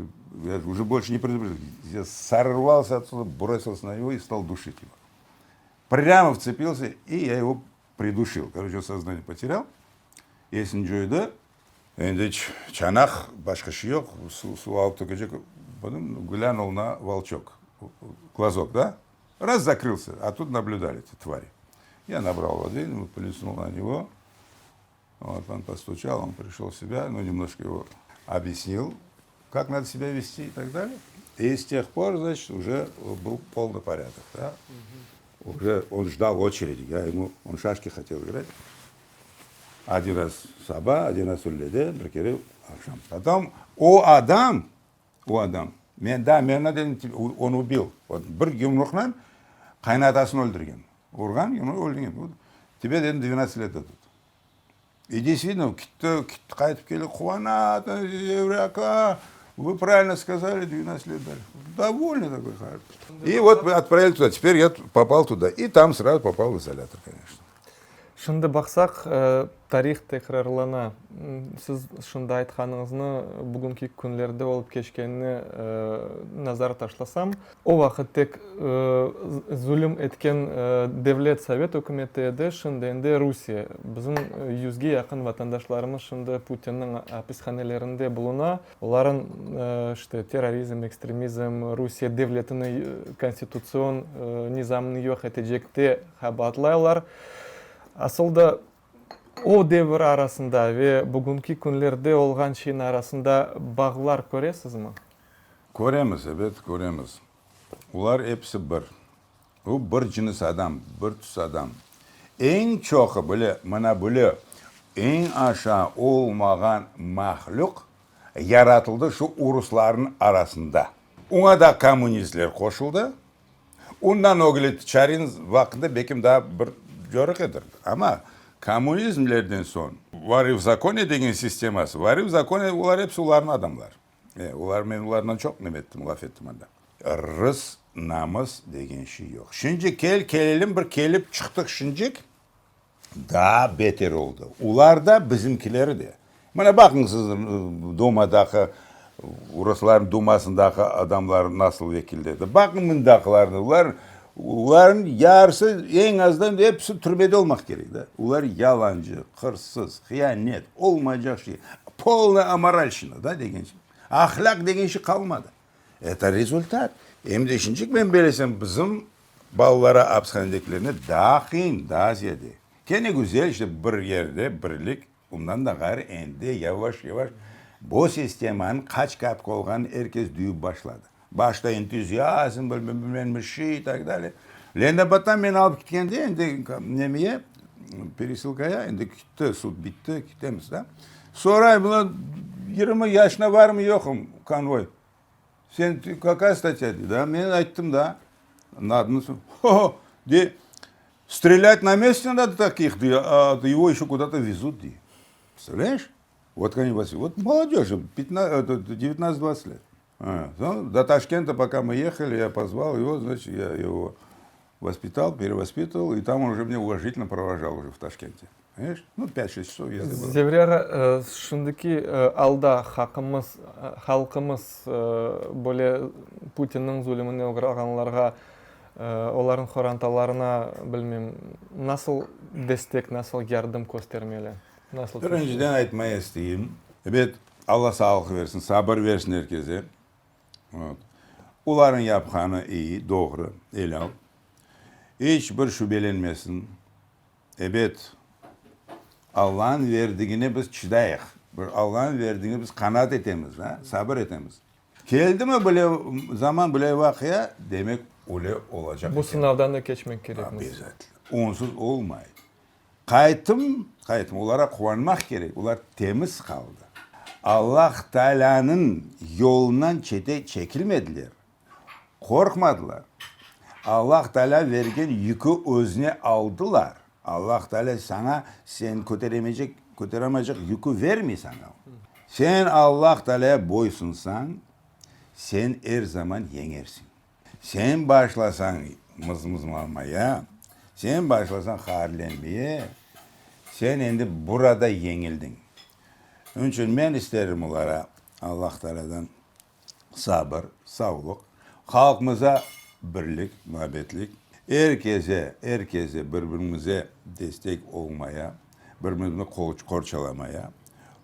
я уже больше не предупреждал. Я сорвался отсюда, бросился на него и стал душить его. Прямо вцепился, и я его придушил. Короче, он сознание потерял. Esini coydı. Endi çanaq, başqa şey yoq, suv, suv alıp tökecek. Потом глянул на волчок. Глазок, да? Раз закрылся, а тут наблюдали эти твари. Я набрал воды, плеснул на него. Вот, он постучал, он пришел в себя, ну, немножко его объяснил, как надо себя вести и так далее. И с тех пор, значит, уже был полный порядок. Да? Угу. Уже он ждал очереди. Я ему, он шашки хотел играть. Один раз saba, один раз üylede, bir kere aqşam. Потом o adam, o adam, men, да, men dedim, он убил. Вот bir yumruqla qaynatasını öldürgen. Urğan, yumruq öldürgen. Тебе, dedim, 12 лет дадут. И действительно, ketti, ketti, qaytıp keldi, quvanadı, aka, вы правильно сказали, 12 лет дали. Довольный такой. И вот отправили туда. Теперь я попал туда. И там сразу попал в изолятор, конечно. Şimdi baqsaq, tarih tekrarlana. Siz şimdi aytqanıñıznı bugünki künlerde olıp keçkenine nazar taşlasam, o vaqıt tek zulüm etken devlet Sovet ükümeti edi, şimdi endi Rusiye. Bizim yüzge yaqın vatandaşlarımız şimdi Putinniñ apishanelerinde buluna. Olarnıñ işte terrorizm, ekstremizm, Rusiye devletini, konstitutsion nizamını yoq etecekte qabaatlaylar. Asıl da o devir arasında ve bugünki künlerde olğan şeyniñ arasında bağlar köresizmi? Köremiz, ebet, köremiz. Olar episi bir. O bir cınıs adam, bir tüs adam. Eñ çoqu bile, mına böyle eñ aşağı olmağan mahlüq yaratıldı şu uruslarnıñ arasında. Oña da kommunistler qoşuldı. Ondan ögüle çarin vaqtında belkim daa bir coruq edir. Amma kommunizmlerden soñ vorı v zakone degen sisteması, vorı v zakone olar episi olarnıñ adamlar. E, olar men olardan çoq neme ettim, laf ettim anda. Rız, namıs degen şey yoq. Şimdi kel, kelelim bir kelip çıqtıq şincik, daa beter oldı. Olar da, bizimkileri de. Mına baqıñ siz Dumadaqı, ruslarnıñ Dumasındaqı adamlar nasıl vekillerdi. Baqıñ mındaqılarnı, olar, olarnıñ yarısı, eñ azdan episi türmede olmaq kerek da. Olar yalancı, hırsız, hiyanet, olmaycaq şey, polnaya amoralşina da degen şey. Ahlâq degen şey qalmadı. Это rezultat. Em de şincik men belesem, bizim balalara apishanedekilerine daa qıyın, daa ziyade. Kene güzel, işte bir yerde birlik, ondan da ğayrı endi yavaş-yavaş. Bu sistemanıñ qaç kapik olğanını er kes duyıp başladı. Başta entuziazm, bilmem bir şey i tak dalее. Leninabaddan meni alıp ketkende, endi nemeye, peresilkaya, endi ketti, sud bitti, ketemiz da. Soray, bular 20 yaşına barmı yoqmı konvoy. Sen kakaya statya dey da, men ayttım da, adını, ho-ho, dey, strelât na meste nado takih, dey, a ego eşe kuda-to vezut, dey. Predstavlâyeş? Vot oni, vot molodej, 19-20 let. До Ташкента, пока мы ехали, я позвал его, значит, я его воспитал, перевоспитывал, и там он уже меня уважительно провожал уже в Ташкенте. Понимаешь? Ну, 5-6 часов езды было. Zevri ağa, şimdiki alda haqımız, halqımız böyle Putinniñ zulümine oğrağanlarğa, olarnıñ qorantalarına, bilmem, nasıl destek, nasıl yardım köstermeli? Nasıl Birinciden aytmaya isteyim, ebet, Alla sağlıq versin, sabır versin er kese. Olarnıñ yapqanı eyi, doğru, elâl. İç bir şübelenmesin. Ebet, Allanıñ verdigine biz çıdayıq. Bir Allanıñ verdigine biz qanaat etemiz, sabır etemiz. Keldimi böyle zaman, böyle vaqia, demek, öyle olacaq eken. Bu sınavdan da keçmek kerekmiz. Obezatelno. Onsuz olmay. Qaytım, qaytım, olara quvanmaq kerek, olar temiz qaldı. Allah Taalânıñ yolundan çete çekilmediler, qorqmadılar. Allah Taalâ bergen yükü özüne aldılar. Allah Taalâ saña sen köteremeycek, köteremaycaq yükü vermey saña. Sen Allah Taalâya boysunsañ, sen er zaman yeñersiñ. Sen başlasañ mızmızlanmaya, sen başlasañ qaarlenmeye, sen endi burada yeñildiñ. Onıñ içün men isterim olara Allah Taalâdan sabır, savlıq, halqımıza birlik, muabbetlik, er kese, er kese bir-birimize destek olmaya, bir-birimizni qorçalamaya,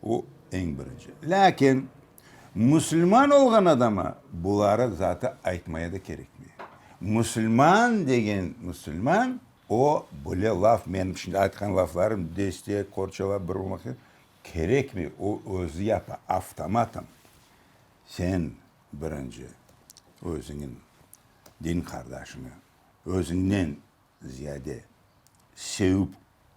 o eñ birinci. Lâkin Musulman olğan adama buları zatı aytmaya da kerekmey. Musulman degen musulman, o, böyle laf, menim şimdi aytqan laflarım, destek, qorçalap, bir olmaq kerekmey, o özü yapa, avtomatом. Sen birinci özüñniñ din qardaşıñı özüñden ziyade sevip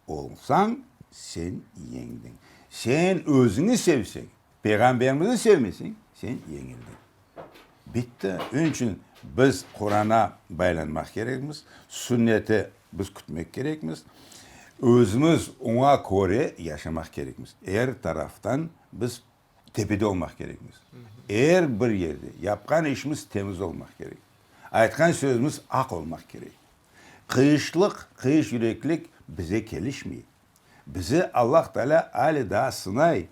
olsañ, sen yeñdiñ. Sen özüñni sevseñ, Peyğamberimizni sevmeseñ, sen yeñildiñ. Bitti. Onıñ içün biz Qurana baylanmaq kerekmiz, sünneti biz kütmek kerekmiz, özümiz oña köre yaşamaq kerekmiz. Er taraftan biz tepede olmaq kerekmiz. Er bir yerde yapqan işimiz temiz olmaq kerek. Aytqan sözümiz aq olmaq kerek. Qıyışlıq, qıyış yüreklik bize kelişmey. Bizi Allah Teala ale daa sınay,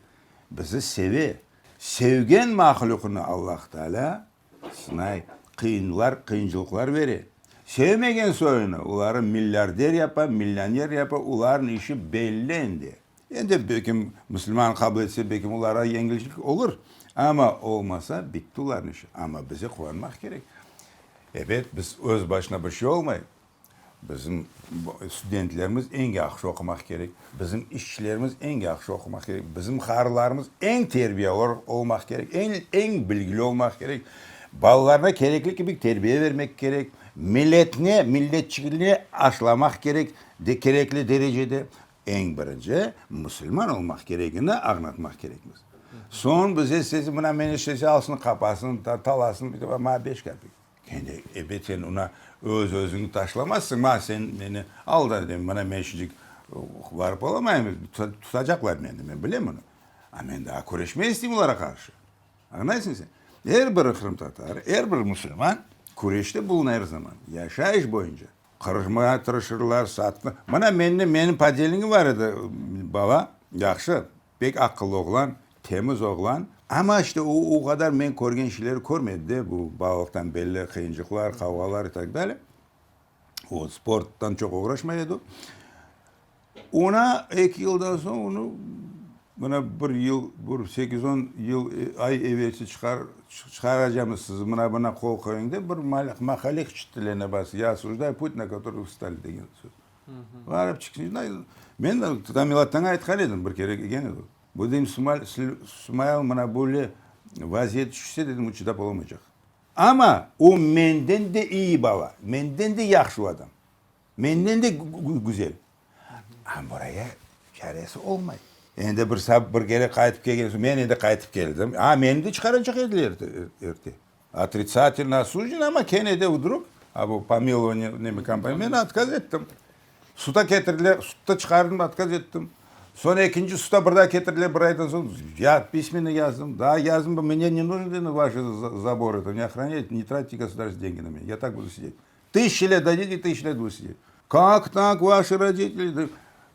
bizi seve. Sevgen mahlüqını Allah Teala sınay, qıyınlar, qıyıncılıqlar bere. Sevmegen soyunı oları milliarder yapa, millioner yapa, olarnıñ işi belli endi. Endi belkim musulman qabul etse, belkim olarğa yengillik olur, amma olmasa, bitti olarnıñ işi. Amma bize quvanmaq kerek. Ebet, biz öz başına bir şey olmay. Bizim studentlerimiz eñ yahşı oqumaq kerek, bizim işçilerimiz eñ yahşı oqumaq kerek, bizim qarılarımız eñ terbiyalı olmaq kerek, eñ, eñ bilgili olmaq kerek, balalarına kerekli kibi terbiye vermek kerek, milletine, milletçiligine aşlamaq kerek, de, kerekli derecede. Eñ birinci, musulman olmaq keregini añlatmaq kerekmiz. Soñ bize sesi, mına meni sesi alsın, qapasın, talasın, maña beş kapik. Endi, ebet, sen ona öz-özüñni taşlamazsıñ, ma, sen meni al da, de, mına men şimdilik barıp olamayım, tutacaqlar meni, men bilem onı. A men daa küreşmey isteyim olarğa qarşı. Añlaysıñ sen? Er bir qırımtatar, er bir musulman küreşte buluna er zaman, yaşayış boyunca. Qırmağa tırışırlar, satqın. Mına mende, menim podelnigim bar edi, bala, yahşı, pek aqıllı oğlan, temiz oğlan. Amma işte o, o qadar men körgen şeyleri körmedi de, bu balalıqtan belli qıyıncıqlar, qavğalar i tak dalее. O, sporttan çoq oğraşmay edi. Ona eki yıldan soñ onı, mına bir yıl, bir sekiz-on yıl, ay evelsi çıqar, çıqaracamız sizi, mına buna qol qoyıñ dep, bir maqale qıçıttılar ne Ya osujdayu put, na kotoryy vı vstali degen söz. Barıp çıqsın. Men Tamilattan aytqan edim bir kere kelgen edi. Bu dedim, Smail mına böyle vaziyet tüşse, dedim, o çıdap olamaycaq. Amma o menden de iyi bala, menden de yahşı adam, menden de güzel. Amma buraya çaresi olmay. Endi bir bir kere qaytıp kelgen soñ, men endi qaytıp keldim. A, meni de çıqaracaq ediler erte. Otritsatelno osujen, amma kene de vdrug, a bu pomilovanje neme kampaniya, men otkaz ettim. Suda ketirdiler, sudda çıqardım, otkaz ettim. Soñ ekinci suda bir daa ketirdiler bir aydan soñ, ya pismенно yazdım, daa yazdım, mne ne нужен vaş zabor, это не охраняйте, не тратьте государственные деньги на меня, я так буду сидеть. Тысячи лет дадите, тысячи лет буду сидеть. Как так, ваши родители,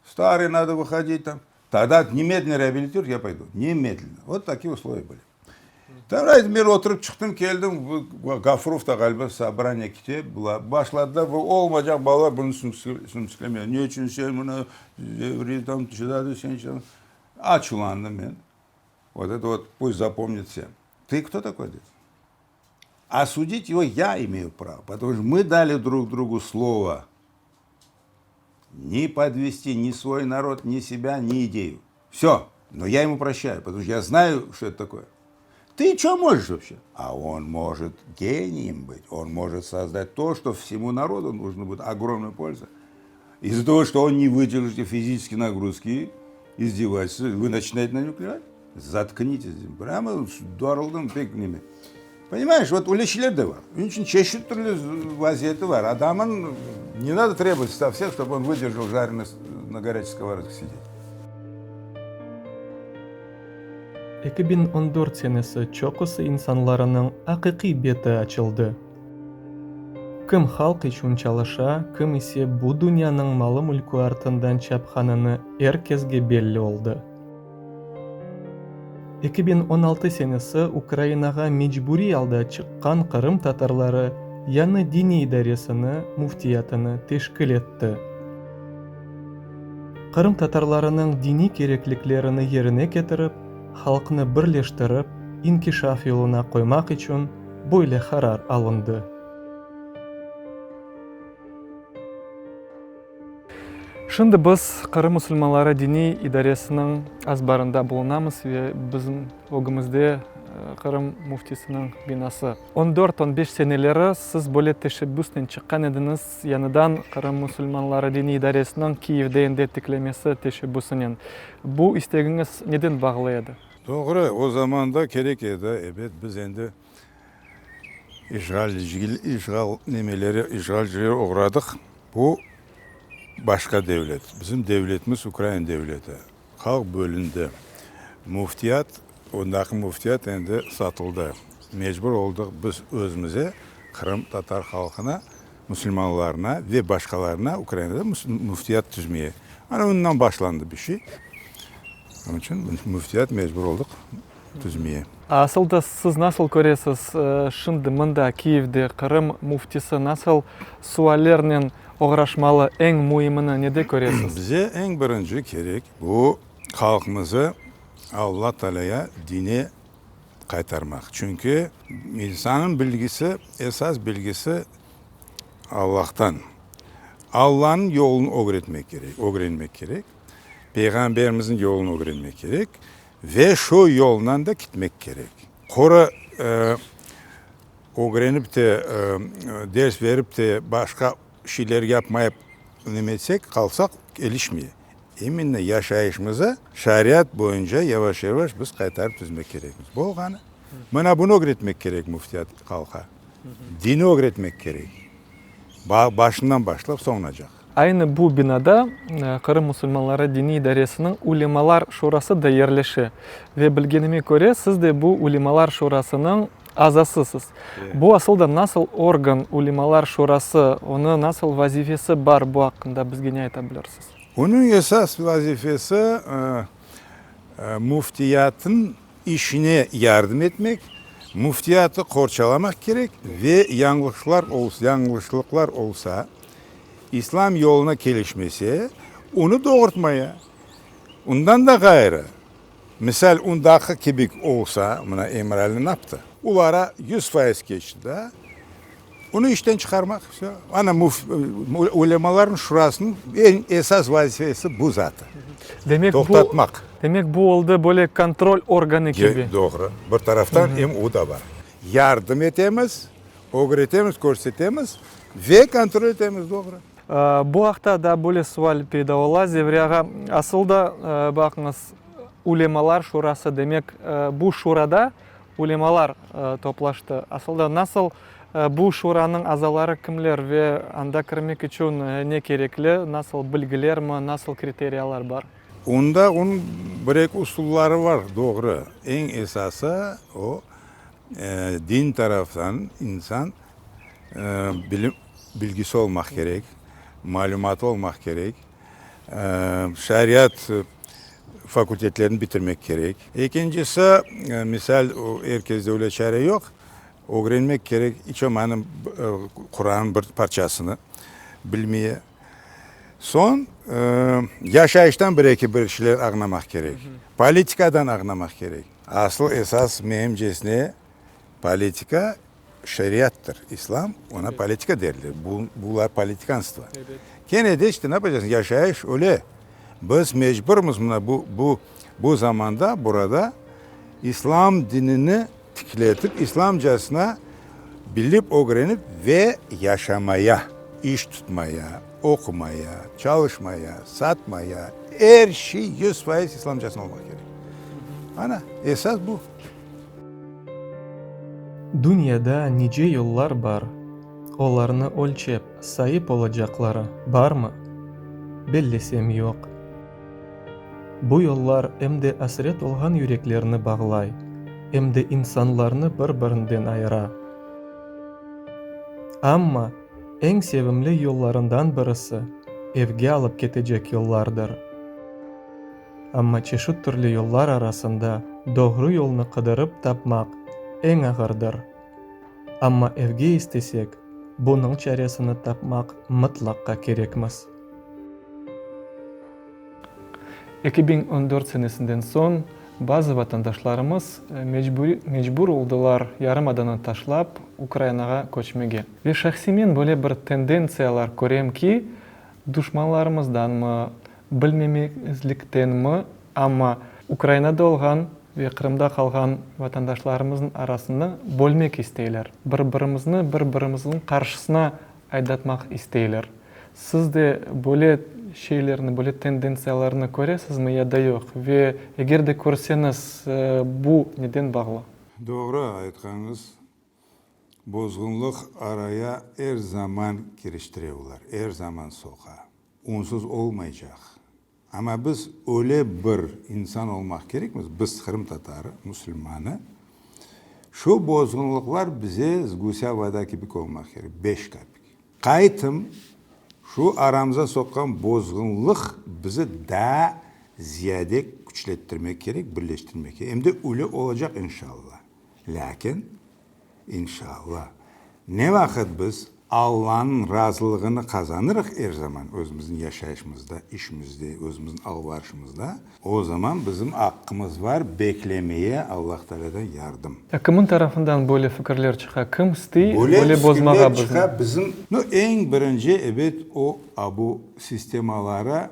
старые, надо выходить там. Тогда немедленно реабилитируют, я пойду. Немедленно. Вот такие условия были. Tabii, men oturıp çıqtım, keldim, Gafurov da ğaliba sobraniye kete, bular başladılar, bu olmaycaq balalar bunı sümsüklemeye. Ne içün sen bunı tam çıdadı, sen çıdamadın. Açuvlandım men. Vot это вот пусть запомнят все. Ты кто такой, dedi. Осудить его я имею право, потому что мы дали друг другу слово не подвести ни свой народ, ни себя, ни идею. Все. Но я ему прощаю, потому что я знаю, что это такое. Ты что можешь вообще? А он может гением быть, он может создать то, что всему народу нужно будет, огромная польза. Из-за того, что он не выдержит физические нагрузки, издевательства, вы начинаете на него клевать? Заткнитесь. Прямо doğruldım pek neme. Понимаешь, вот öyle şeyler de bar. Onıñ içün çeşit türlü vaziyeti bar. Adamın ne надо требовать со всех, чтобы он выдержал жареный на горячей сковородке сидеть. 2014 senesi çoqusı insanlarınıñ aqiqiy beti açıldı. Kim halq içün çalışa, kim ise bu dünyanıñ malı-mülkü artından çapqanını er kesge belli oldı. 2016 senesi Ukrainağa mecburiy alda çıqqan Qırım tatarları yañı diniy idaresini, müftiyatını, teşkil etti. Qırım tatarlarınıñ diniy kerekliklerini yerine ketirip, halqnı birleştirip, inkişaf yoluna qoymaq içün böyle qarar alındı. Şimdi biz Qırım musulmanları diniy idaresiniñ azbarında bulunamız ve bizim ögümizde Qırım müftisiniñ binası. On dört, on beş seneleri siz böyle teşebbüsnen çıqqan ediñiz, yañıdan Qırım musulmanları diniy idaresiniñ Kiyevde endi tiklemesi teşebbüsinen. Bu istegiñiz neden bağlı edi? Doğru, o zamanda kerek edi, ebet, biz endi İşğal nemeleri, işğalcilere oğradıq. Bu başqa devlet. Bizim devletimiz Ukraina devleti. Halq bölündi. Müftiyat, ondaki müftiyat endi satıldı. Mecbur oldıq biz özümize, qırımtatar halqına, musulmanlarına ve başqalarına Ukrainada müftiyat tizmeye. Ana ondan başlandı bir şey. Onıñ içün müftiyat mecbur oldıq tizmeye. Asıl da siz nasıl köresiz, şimdi mında, Kiyevde, Qırım müftisi nasıl suallernen oğraşmalı, eñ müimini nede köresiz? Bize eñ birinci kerek bu halqımızı Alla Taalâya dine qaytarmaq. Çünki insannıñ bilgisi, esas bilgisi Allahtan. Allanıñ yolunı ögretmek kerek, ögrenmek kerek. Peyğamberimizniñ yolunı ögrenmek kerek ve şu yolnan da kitmek kerek. Qora ögrenip te, ders berip te, başqa şeyler yapmayıp neme etsek, qalsaq, kelişmey. İmенно yaşayışımızı şariat boyunca yavaş-yavaş biz qaytarıp tizmek kerekmiz. Bolğanı. Mına bunı ögretmek kerek müftiyat halqa. Dini ögretmek kerek. Başından başlap soñunacaq. Aynı bu binada Qırım musulmanları diniy idaresiniñ Ulemalar şurası da yerleşe. Ve bilgenime köre, siz de bu Ulemalar şurasınıñ azasısız. Bu asıl da nasıl organ, Ulemalar şurası, onı nasıl vazifesi bar, bu aqqında bizge ne ayta bilirsiz? Onıñ esas vazifesi, müftiyatnıñ işine yardım etmek, müftiyatı qorçalamaq kerek ve yañlışlar yañlışlıqlar olsa, İslam yoluna kelişmese, onı doğurtmaya. Ondan da ğayrı, misal, ondaki kibi olsa, mına Emirali naptı? Olara 100% keçti da. Onı işten çıqarmaq, vse. Ana, Ulemalarnıñ şurasınıñ eñ esas vazifesi bu zatı, Demek, bu, toqtatmaq. demek, bu oldı böyle kontrol organı kibi. Doğru. Bir taraftan em o da bar. Yardım etemiz, ögretemiz, körsetemiz ve kontrol etemiz, doğru. Bu aqta daa böyle sual peyda ola, Zevri ağa. Asıl da, baqıñız, Ulemalar şurası, demek, bu şurada Ulemalar toplaştı. Asıl da nasıl bu şuranıñ azaları kimler ve anda kirmek içün ne kerekli, nasıl bilgilermi, nasıl kriteriyalar bar? Onda onıñ bir-eki usulları bar, doğru. Eñ esası o, din taraftan insan bilim, bilgisi olmaq kerek, malümatı olmaq kerek. Şariat fakultetlerini bitirmek kerek. Ekincisi, misal, er kezde öyle çare yoq, ögrenmek kerek iç olmadım Qurannıñ bir parçasını bilmeye. Soñ, yaşayıştan bir-eki bir şeyler añlamaq kerek, politikadan añlamaq kerek. Asıl esas, menimcesine, politika Şeriattır, İslam, ona politika derler. Bu, bular politikanstvo. Kene de işte ne yapacaqsıñ, yaşayış öyle. Biz mecburmız mına bu, bu, bu zamanda burada İslam dinini tikletip, İslamcasına bilip, ögrenip ve yaşamaya, iş tutmaya, oqumaya, çalışmaya, satmaya, er şey 100% İslamcasına olmaq kerek. Ana, esas bu. Dünyada nice yollar bar, olarnı ölçep, sayıp olacaqları barmı? Bellesem, yoq. Bu yollar em de asret olğan yüreklerni bağlay, em de insanlarnı bir-birinden ayıra. Amma eñ sevimli yollarından birisi, evge alıp ketecek yollardır. Amma çeşit türlü yollar arasında doğru yolnı qıdırıp tapmaq eñ ağırdır. Amma evge istesek, bunıñ çaresini tapmaq mıtlaqqa kerekmiz. 2014 senesinden soñ bazı vatandaşlarımız mecbur oldılar yarımadanı taşlap Ukrainağa köçmege. Ve şahsiy men böyle bir tendentsiyalar körem ki, duşmanlarımızdanmı, Bilmemezliktenmi, amma Ukrainada olğan ve Qırımda qalğan vatandaşlarımıznıñ arasını bölmek isteyler. Bir-birimizni bir-birimizniñ qarşısına aydatmaq isteyler. Siz de böyle şeylerni, böyle tendentsiyalarnı köresizmi ya da yoq? Ve eger de körseñiz, bu neden bağlı? Doğru aytqanıñız, bozğunlıq araya er zaman kiriştire olar, er zaman soqa. Onsuz olmaycaq. Amma biz öyle bir insan olmaq kerekmiz, biz, qırımtatarı, musulmanı, şu bozğunlıqlar bize sgusâ voda kibi olmaq kerek, beş kapik. Qaytım, şu aramıza soqqan bozğunlıq bizi daa ziyade küçlettirmek kerek, birleştirmek kerek. Em de öyle olacaq, inşalla. Lâkin, İnşalla. Ne vaqıt biz Allanıñ razılığını qazanırıq er zaman özümizniñ yaşayışımızda, işimizde, özümizniñ alvarışımızda, o zaman bizim aqqımız var beklemeye Allah Taalâdan yardım. Kimin tarafından böyle fikirler çıqa? Kim istey böyle bozmağa Böyle bizni? fikirler çıqa bizim, no, eñ birinci, ebet, o abu sistemaları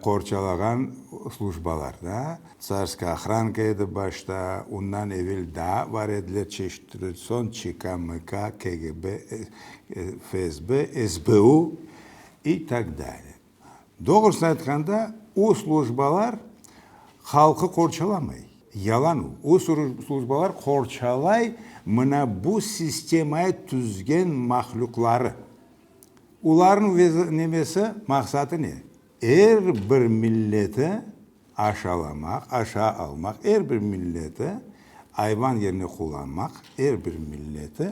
Qorçalağan slujbalar da, Tsarskaya ohranka edi başta, ondan evel daa bar ediler çeşit türlü, soñ ÇK, MK, KGB, FSB, SBU i tak dalее. Doğrusını aytqanda, o slujbalar halqı qorçalamay, yalan o. O slujbalar qorçalay mına bu sistemayı tüzgen mahlüqları. Olarnıñ nemesi, maqsatı ne? Er bir milleti aşalamaq, aşağı almaq, er bir milleti ayvan yerine qullanmaq, er bir milleti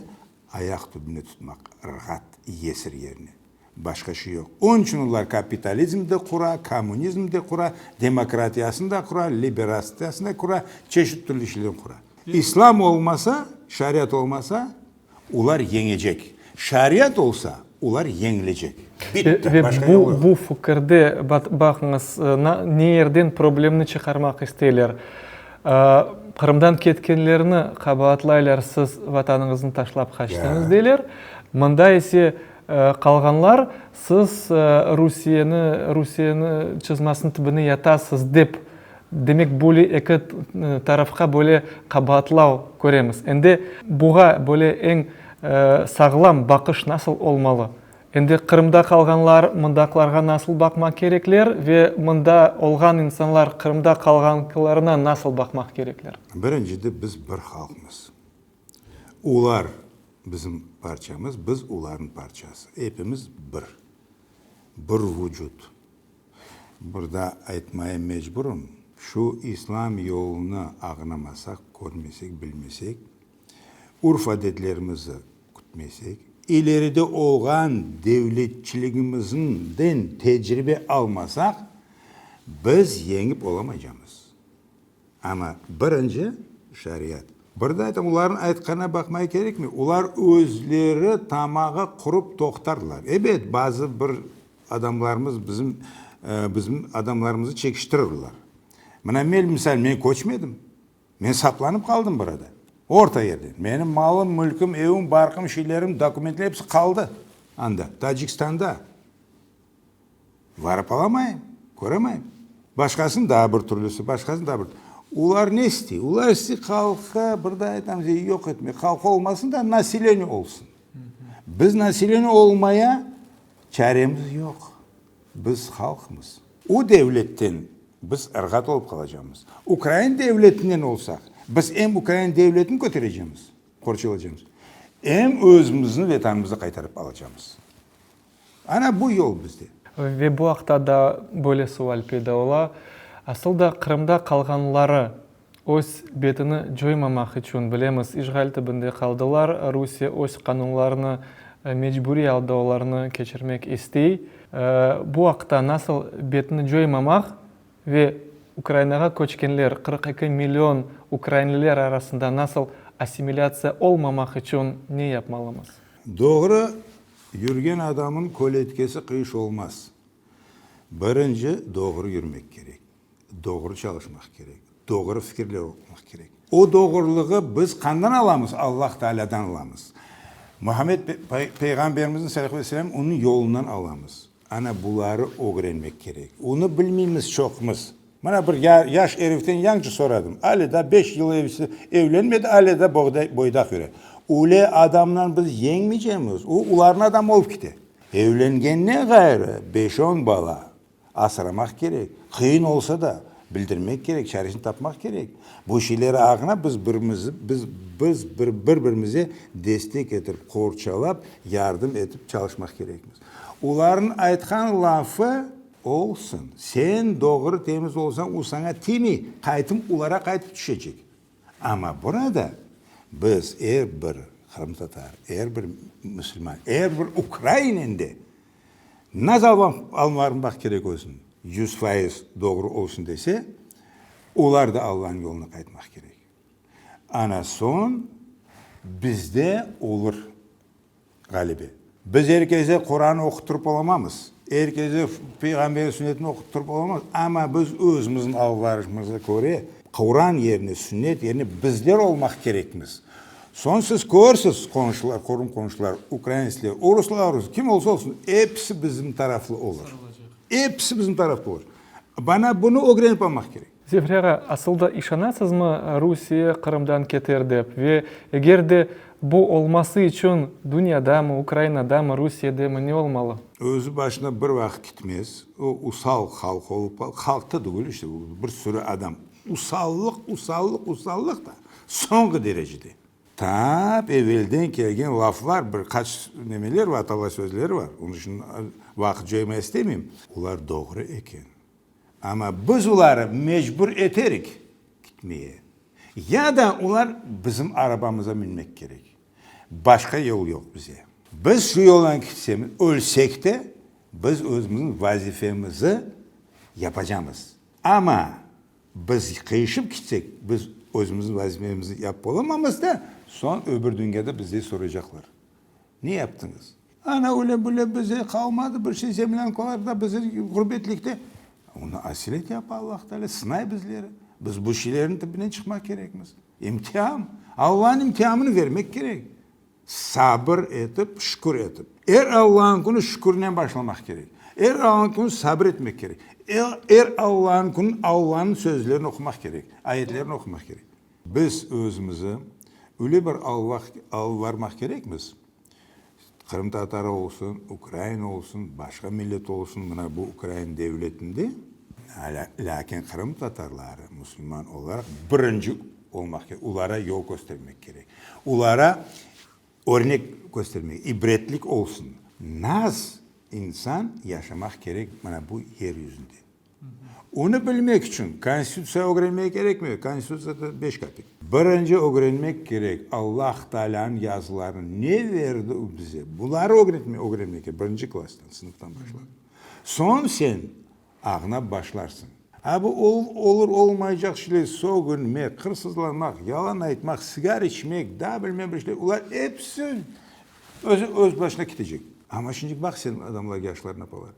ayaq tübüne tutmaq, ırğat, yesir yerine. Başqa şey yoq. Onıñ içün olar kapitalizm de qura, kommunizm de qura, demokratiyasını da qura, liberastiyasını da qura, çeşit türlü şeylerni qura. İslam olmasa, şariat olmasa, Olar yeñecek. Şariat olsa, olar yeñilecek. Bitti, Ve başqa yol bu, yoq. bu fikirde, baqıñız, ne yerden problemni çıqarmaq isteyler. Qırımdan ketkenlerni qabaatlaylar, siz vatanıñıznı taşlap qaçtıñız, deyler. Mında ise qalğanlar, siz Rusiyeni, Rusiyeni çızmasınıñ tibine yatasız, dep. Demek, böyle eki tarafqa böyle qabaatlav köremiz. Endi buğa böyle eñ sağlam baqış nasıl olmalı? Endi Qırımda qalğanlar mındaqlarğa nasıl baqmaq kerekler ve mında olğan insanlar Qırımda qalğanlarına nasıl baqmaq kerekler? Birincide biz bir halqmız. Olar bizim parçamız, biz olarnıñ parçası. Epimiz bir. Bir vucut. Burada aytmaya mecburım, şu İslam yolunı ağnamasaq, körmesek, bilmesek, urf-adetlerimizi kütmesek, ileride olğan devletçiligimizden tecribe almasaq, biz yeñip olamaycamız. Amma birinci, şariat. Bir de aytam, olarnıñ aytqanına baqmaya kerekmey, olar özleri tamağı qurıp toqtarlar. Ebet, bazı bir adamlarımız bizim, bizim adamlarımızı çekiştirirler. Mına men, misal, men köçmedim. Men saqlanıp qaldım burada, orta yerde. Menim malım, mülküm, evim, barqım, şeylerim, dokumentlerim episi qaldı anda, Tacikstanda. Varıp alamayım, köremayım. Başqasınıñ daa bir türlüsi, başqasınıñ daa bir. Olar ne istey? Olar istey halqı, bir daa aytam, yoq etmek. Halq olmasın da, naseleniye olsun. Biz naseleniye olmaya çaremiz yoq. Biz halqmız. O devletten biz ırğat olıp qalacamız. Ukrain devletinen olsaq, biz em ukrain devletini köterecemiz, qorçalaycamız, em özümüzni Vetanımızı qaytarıp alacamız. Ana bu yol bizde. Ve bu aqta da böyle sual peyda ola, asıl da Qırımda qalğanları öz betini coymamaq içün, bilemiz, işğal tibinde qaldılar, Rusiye öz qanunlarını mecburiy alda olarnı keçirmek istey. Bu aqta nasıl betini coymamaq ve Ukrainağa köçkenler, 42 million ukrainliler arasında nasıl assimilâtsiya olmamaq içün ne yapmalımız? Doğru yürgen adamın köletkesi qıyış olmaz. Birinci doğru yürmek kerek, doğru çalışmaq kerek, doğru fikirler olmaq kerek. O doğrulığı biz qandan alamız? Allah Taalâdan alamız. Muhammed Peyğamberimizniñ salâhu aleyhi ve selâm onıñ yolundan alamız. Ana buları ögrenmek kerek. Onı bilmeymiz çoqumız. Mına bir yaş eriften yañçı soradım, ale daa beş yıl evelsi evlenmedi, ale daa boydaq yüre. Öyle adamdan biz yeñmeycemiz, o olarnıñ adamı olıp kete. Evlengenden ğayrı beş-on bala asramaq kerek, qıyın olsa da, bildirmek kerek, çaresini tapmaq kerek. Bu şeyler ağına biz birimizi, biz, biz bir-birimize destek etip, qorçalap, yardım etip çalışmaq kerekmiz. Olarnıñ aytqan lafı olsun. Sen doğru, temiz olsañ, o saña tiymey, qaytım olara qaytıp tüşecek. Amma burada biz er bir qırımtatar, er bir musulman, er bir ukrainen de nazar alınmaq kerek özüni, 100% doğru olsun dese, olar da Allanıñ yoluna qaytmaq kerek. Ana soñ bizde olur ğalebe. Biz er kese Quran oquttırıp olamamız, er kese Peyğamberniñ sünnetini oquttırıp olamamız, amma biz özümizniñ alvarışımızğa köre, Quran yerine, sünnet yerine bizler olmaq kerekmiz. Soñ siz körsiz, qonşular, qorum-qonşular, ukraintsler, oruslar, rus, kim olsa olsun, episi bizim taraflı olur. Episi bizim tarafta olur. Bana bunı ögrenip almaq kerek. Zefri ağa, asıl da işanasızmı Rusiye Qırımdan keter dep ve eger de bu olması içün dünyadamı, Ukrainadamı, Rusiyedemi ne olmalı? Özü başına bir vaqıt kitmez. O usal halq olıp qaldı. Halq da tügül işte, bir sürü adam. Usallıq, usallıq, usallıq da soñki derecede. Tap evelden kelgen laflar, bir qaç nemeler var, atalar sözleri var. Onıñ içün vaqıt coymay istemeyim. Olar doğru eken. Amma biz oları mecbur eterik gitmeye. Ya da olar bizim arabamıza minmek kerek. Başqa yol yoq bize. Biz şu yoldan gitsemiz, ölsek de, biz özümizniñ vazifemizi yapacamız. Amma biz qıyışıp gitsek, biz özümizniñ vazifemizni yapıp olamamız da, soñ öbür dünyada bizden soracaqlar. Ne yaptıñız? Ana öyle böyle bize qalmadı bir şey zemlânkalarda bizi ğurbetlikte. Onı aselet yapa Allah Teala, sınay bizleri. Biz bu şeylerniñ tibine çıqmaq kerekmiz. İmtian. Allanıñ imtianını vermek kerek. Sabır etip, şükür etip. Er Allanıñ künü şükürnen başlamaq kerek. Er Allanıñ künü sabır etmek kerek. Er Allanıñ künü Allanıñ sözlerini oqumaq kerek, ayetlerini oqumaq kerek. Biz özümizi öyle bir alıp varmaq kerekmiz, qırımtatarı olsun, ukrain olsun, başqa millet olsun, mına bu ukrain devletinde, lâkin qırımtatarları musulman olaraq birinci olmaq kerek, olara yol köstermek kerek, olara örnek köstermek, ibretlik olsun, naz insan yaşamaq kerek mına bu yer yüzünde. Onı bilmek içün Konstitutsiya ögrenmege kerekmi? Konstitutsiya beş kapik. Birinci ögrenmek kerek Allah Taalânıñ yazılarını, ne berdi o bize, buları ögrenmek kerek, birinci klasstan, sınıftan başlap. Soñ sen ağnap başlarsıñ. A bu olur olmaycaq şeyler, sögünmek, hırsızlanmaq, yalan aytmaq, sigar içmek, daa bilmem bir şeyler, olar episi özü öz başına ketecek. Amma şimdi baq sen adamlar, yaşlar napalar.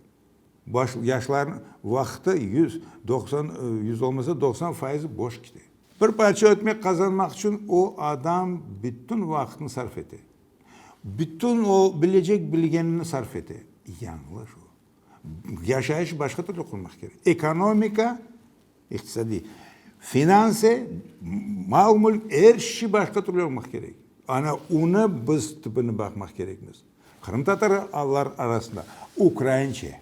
Baş, yaşlarnıñ vaqtı 190, yüz olmasa 90 fayızı boş kete. Bir parça ötmek qazanmaq içün o adam bütün vaqtını sarf ete. Bütün o bilecek bilgenini sarf ete. Yañlış o. Yaşayış başqa türlü qurmaq kerek. Ekonomika, iqtisadiy, finansı, mal-mülk, er şey başqa türlü olmaq kerek. Ana onı biz tübüni baqmaq kerekmiz. Qırımtatarlar arasında ukraince,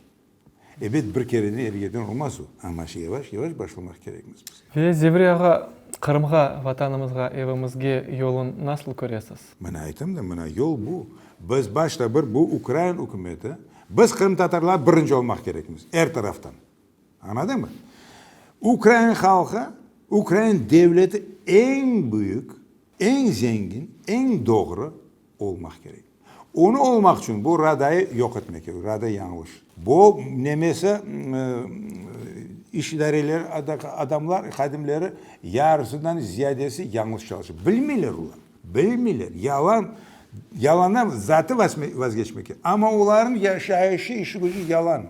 ebet, bir kereden er yerden olmaz o, amma yavaş-yavaş başlamaq kerekmiz biz. Ve Zevri ağa, Qırımğa, Vatanımızğa, evimizge yolun nasıl köresiz? Mına aytım da, mına yol bu. Biz başta bir bu ukrain ükümeti, biz qırımtatarlar birinci olmaq kerekmiz, er taraftan. Añladıñmı? Ukrain halqı, ukrain devleti eñ büyük, eñ zengin, eñ doğru olmaq kerek. Onı olmaq içün bu Radayı yoq etmek kerek. Rada yañlış. Bu nemesi iş idareleri adamlar, hadimleri yarısından ziyadesi yañlış çalışa. Bilmeyler olar. Bilmeyler. Yalan, yalandan zatı vazgeçmek kerek. Amma olarnıñ yaşayışı, işi gücü yalan.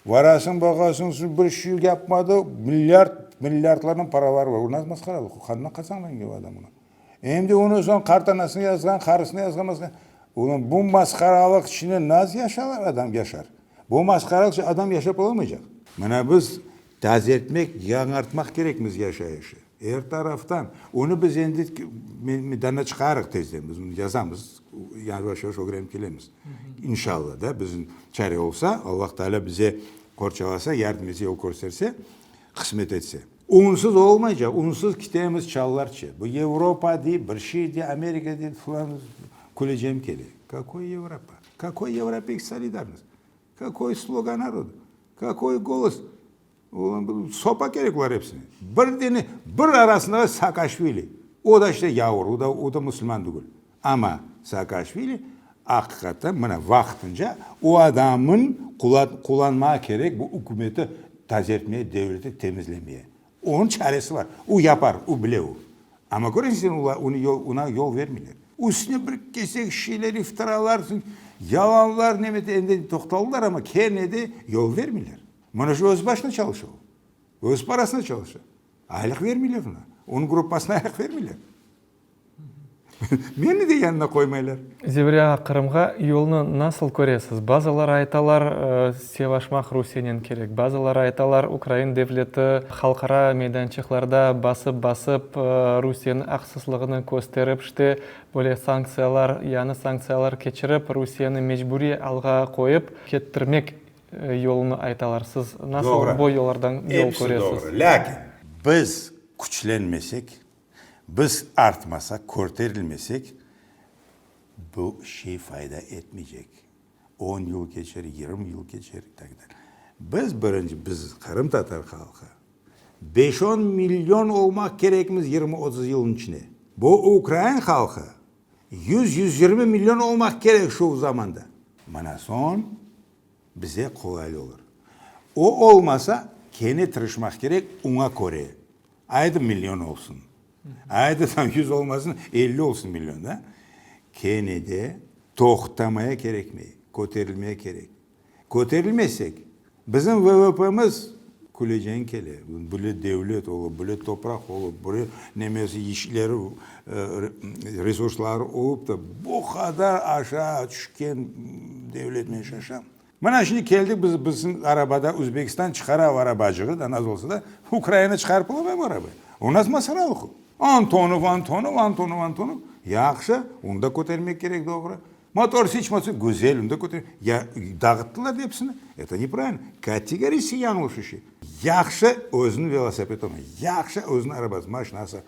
Varasıñ, baqasıñ, bir şey yapmadı, milliard, milliardlarnen paraları var. O nasıl masqaralıq? Qandan qazanğan ki o adam onı? Em de onı soñ qartanasına yazğan, qarısına yazğan, Ulan bu masqaralıq içinde nasıl yaşalar adam yaşar? Bu masqaralıq içinde adam yaşap olamaycaq. Mına biz tazertmek, yañartmaq kerekmiz yaşayışı. Er taraftan. Onı biz endi meydana çıqarıq tezden. Biz bunı yazamız, yavaş-yavaş ögrenip kelemiz. İnşalla da, bizim çare olsa, Allah Teala bize qorçalasa, yardım etse, yol kösterse, qısmet etse. Unsuz olmaycaq, unsuz kitemiz çallarçe. Bu Avropa dey, bir şey dey, Amerika dey, filan, külecem kele. Kakoy Avropa? Kakoy evropeysk solidarnost? Kakoy sluga naroda? Kakoy golos? Sopa kerek olar episine. Bir dene, bir arasında Saakaşvili. O da işte yavur, o da, o da musulman tügül. Amma Saakaşvili aqiqatta mına vaqtınca o adamın qullanmağa kerek bu ükümeti tazertmeye, devleti temizlemeye. Onıñ çaresi bar. O yapar, o bile o. Amma köresiñ sen, olar onı yol, oña yol vermeyler. Üstüne bir kesek şeyler, iftiralar, yalanlar, ne endi toqtaldılar, amma kene de yol vermeyler. Mına şu öz başına çalışa o. Öz parasına çalışa. Aylıq vermeyler oña. Onıñ gruppasına aylıq vermeyler. Meni de yanına qoymaylar. Zevri ağa, Qırımğa yolnı nasıl köresiz? Bazıları aytalar, sevaşmaq Rusiyenen kerek. Bazıları aytalar, ukrain devleti halqara meydançıqlarda basıp-basıp, Rusiyeniñ aqsızlığını kösterip, işte, böyle sanktsiyalar, yañı sanktsiyalar keçirip, Rusiyeni mecburiy alğa qoyıp, kettirmek yolunı aytalar. Siz nasıl bu yollardan yol Episi köresiz? doğru. Lâkin biz küçlenmesek, biz artmasaq, körterilmesek, bu şey fayda etmeycek. On yıl keçer, 20 yıl keçer i tak dalye. Biz birinci, biz, qırımtatar halqı, beş-on million olmaq kerekmiz 20-30 yılnıñ içinde. Bu ukrain halqı 100-120 million olmaq kerek şu zamanda. Mına soñ bize qolaylı olur. O olmasa, kene tırışmaq kerek oña köre. Aydı million olsun. Aydı tam 100 olmasın, 50 olsun million da. Kene de toqtamaya kerekmey, köterilmeye kerek. Köterilmesek, bizim VVPmiz. Küleceñ kele. Böyle devlet olıp, böyle topraq olıp, böyle nemesi, işleri, resursları olıp da, bu qadar aşağı tüşken devlet, men şaşam. Mına şimdi keldik biz, bizim arabada Özbekistan çıqara arabacığı da, naz olsa da, Ukraina çıqarıp olamay bu arabayı. O nas masqaralıq o. Antonov, Antonov, Antonov, Antonov. Yahşı, onı da kötermek kerek doğru. Motor Siç, Motor Güzel, onı da köter. Ya dağıttılar da episini. Eto nepravilno. Kategoriçeskiy yañlış işi. Yahşı özüniñ velosipedi olmalı, yahşı özüniñ arabası, maşinası,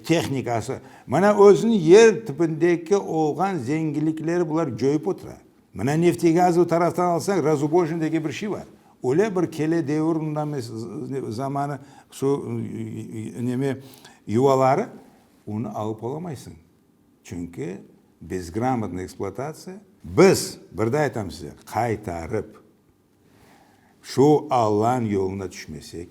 tehnikası. Mına özüniñ yer tübündeki olğan zenginlikleri bular coyıp otura. Mına neftegazovıy taraftan alsañ, razubojnıy degen bir şey bar. Öyle bir kele devir bundan zamanı şu neme yuvaları, onı alıp olamaysıñ. Çünki bezgramotnıy ekspluatatsiya. Biz, bir daa aytam size, qaytarıp şu Allanıñ yoluna tüşmesek,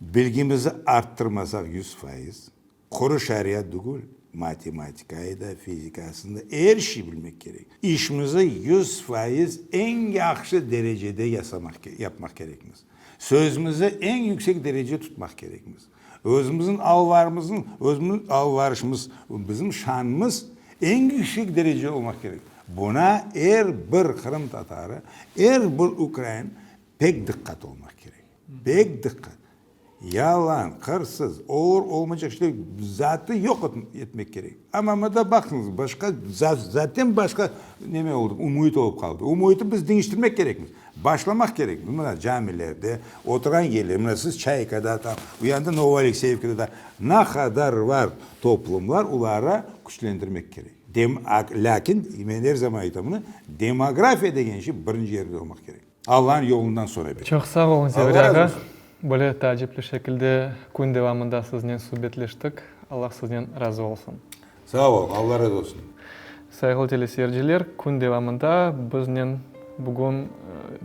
bilgimizi arttırmasaq 100%, Quru şariat tügül, matematikayı da, fizikasını da, er şey bilmek kerek. İşimizi 100% eñ yahşı derecede yasamaq, yapmaq kerekmiz. Sözümizi eñ yüksek derece tutmaq kerekmiz. Özümizniñ alvarımıznıñ, özümizniñ alvarışımız, bizim şanımız eñ yüksek derece olmaq kerek. Buna er bir qırımtatarı, er bir ukrain pek diqqat olmaq kerek. Pek diqqat. Yalan, hırsız, olur olmaycaq şeyler zatı yoq etmek kerek. Amma mında baqıñız, başqa, zaten başqa neme oldı, umuit olıp qaldı. Umuitni biz deñiştirmek kerekmiz. Başlamaq kerekmiz. Mına camilerde, oturğan yerler, mına siz Çaykada tam, u yanda Novoalekseyevkada da na qadar bar toplumlar, olara küçlendirmek kerek. Dem, lâkin, men er zaman aytam bunı, demografiya degen şey birinci yerde olmaq kerek. Allanıñ yolundan soray ber. Çoq sağ oluñ, Zevri ağa. Böyle taacipli şekilde kün devamında siznen subetleştik. Allah siznen razı olsun. Sağ oluñ, Allah razı olsun. Sayğılı teleseyirciler, kün devamında biznen bugün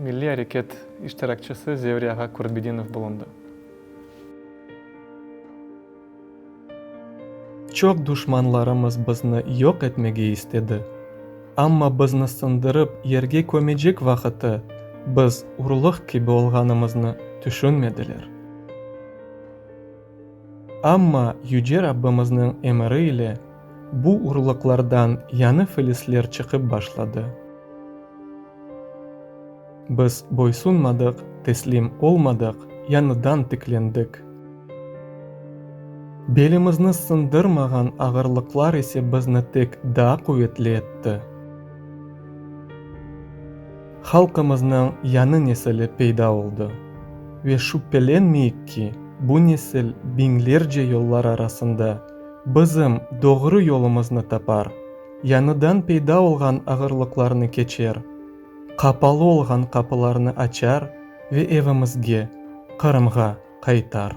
milliy areket iştirakçisi Zevri ağa Kurbedinov bulundı. Çoq duşmanlarımız bizni yoq etmege istedi, amma bizni sındırıp yerge kömecek vaqıtı biz urluq kibi olğanımıznı tüşünmediler. Amma Yüce Rabbimizniñ emiri ile bu urluqlardan yañı filisler çıqıp başladı. Biz boysunmadıq, teslim olmadıq, yañıdan tiklendik. Belimizni sındırmağan ağırlıqlar ise bizni tek daa quvetli etti. Halqımıznıñ yañı nesili peyda oldı ve şübhelenmeyik ki, bu nesil biñlerce yollar arasında bizim doğru yolumıznı tapar, yañıdan peyda olğan ağırlıqlarnı keçer, qapalı olğan qapılarnı açar ve evimizge, Qırımğa qaytar.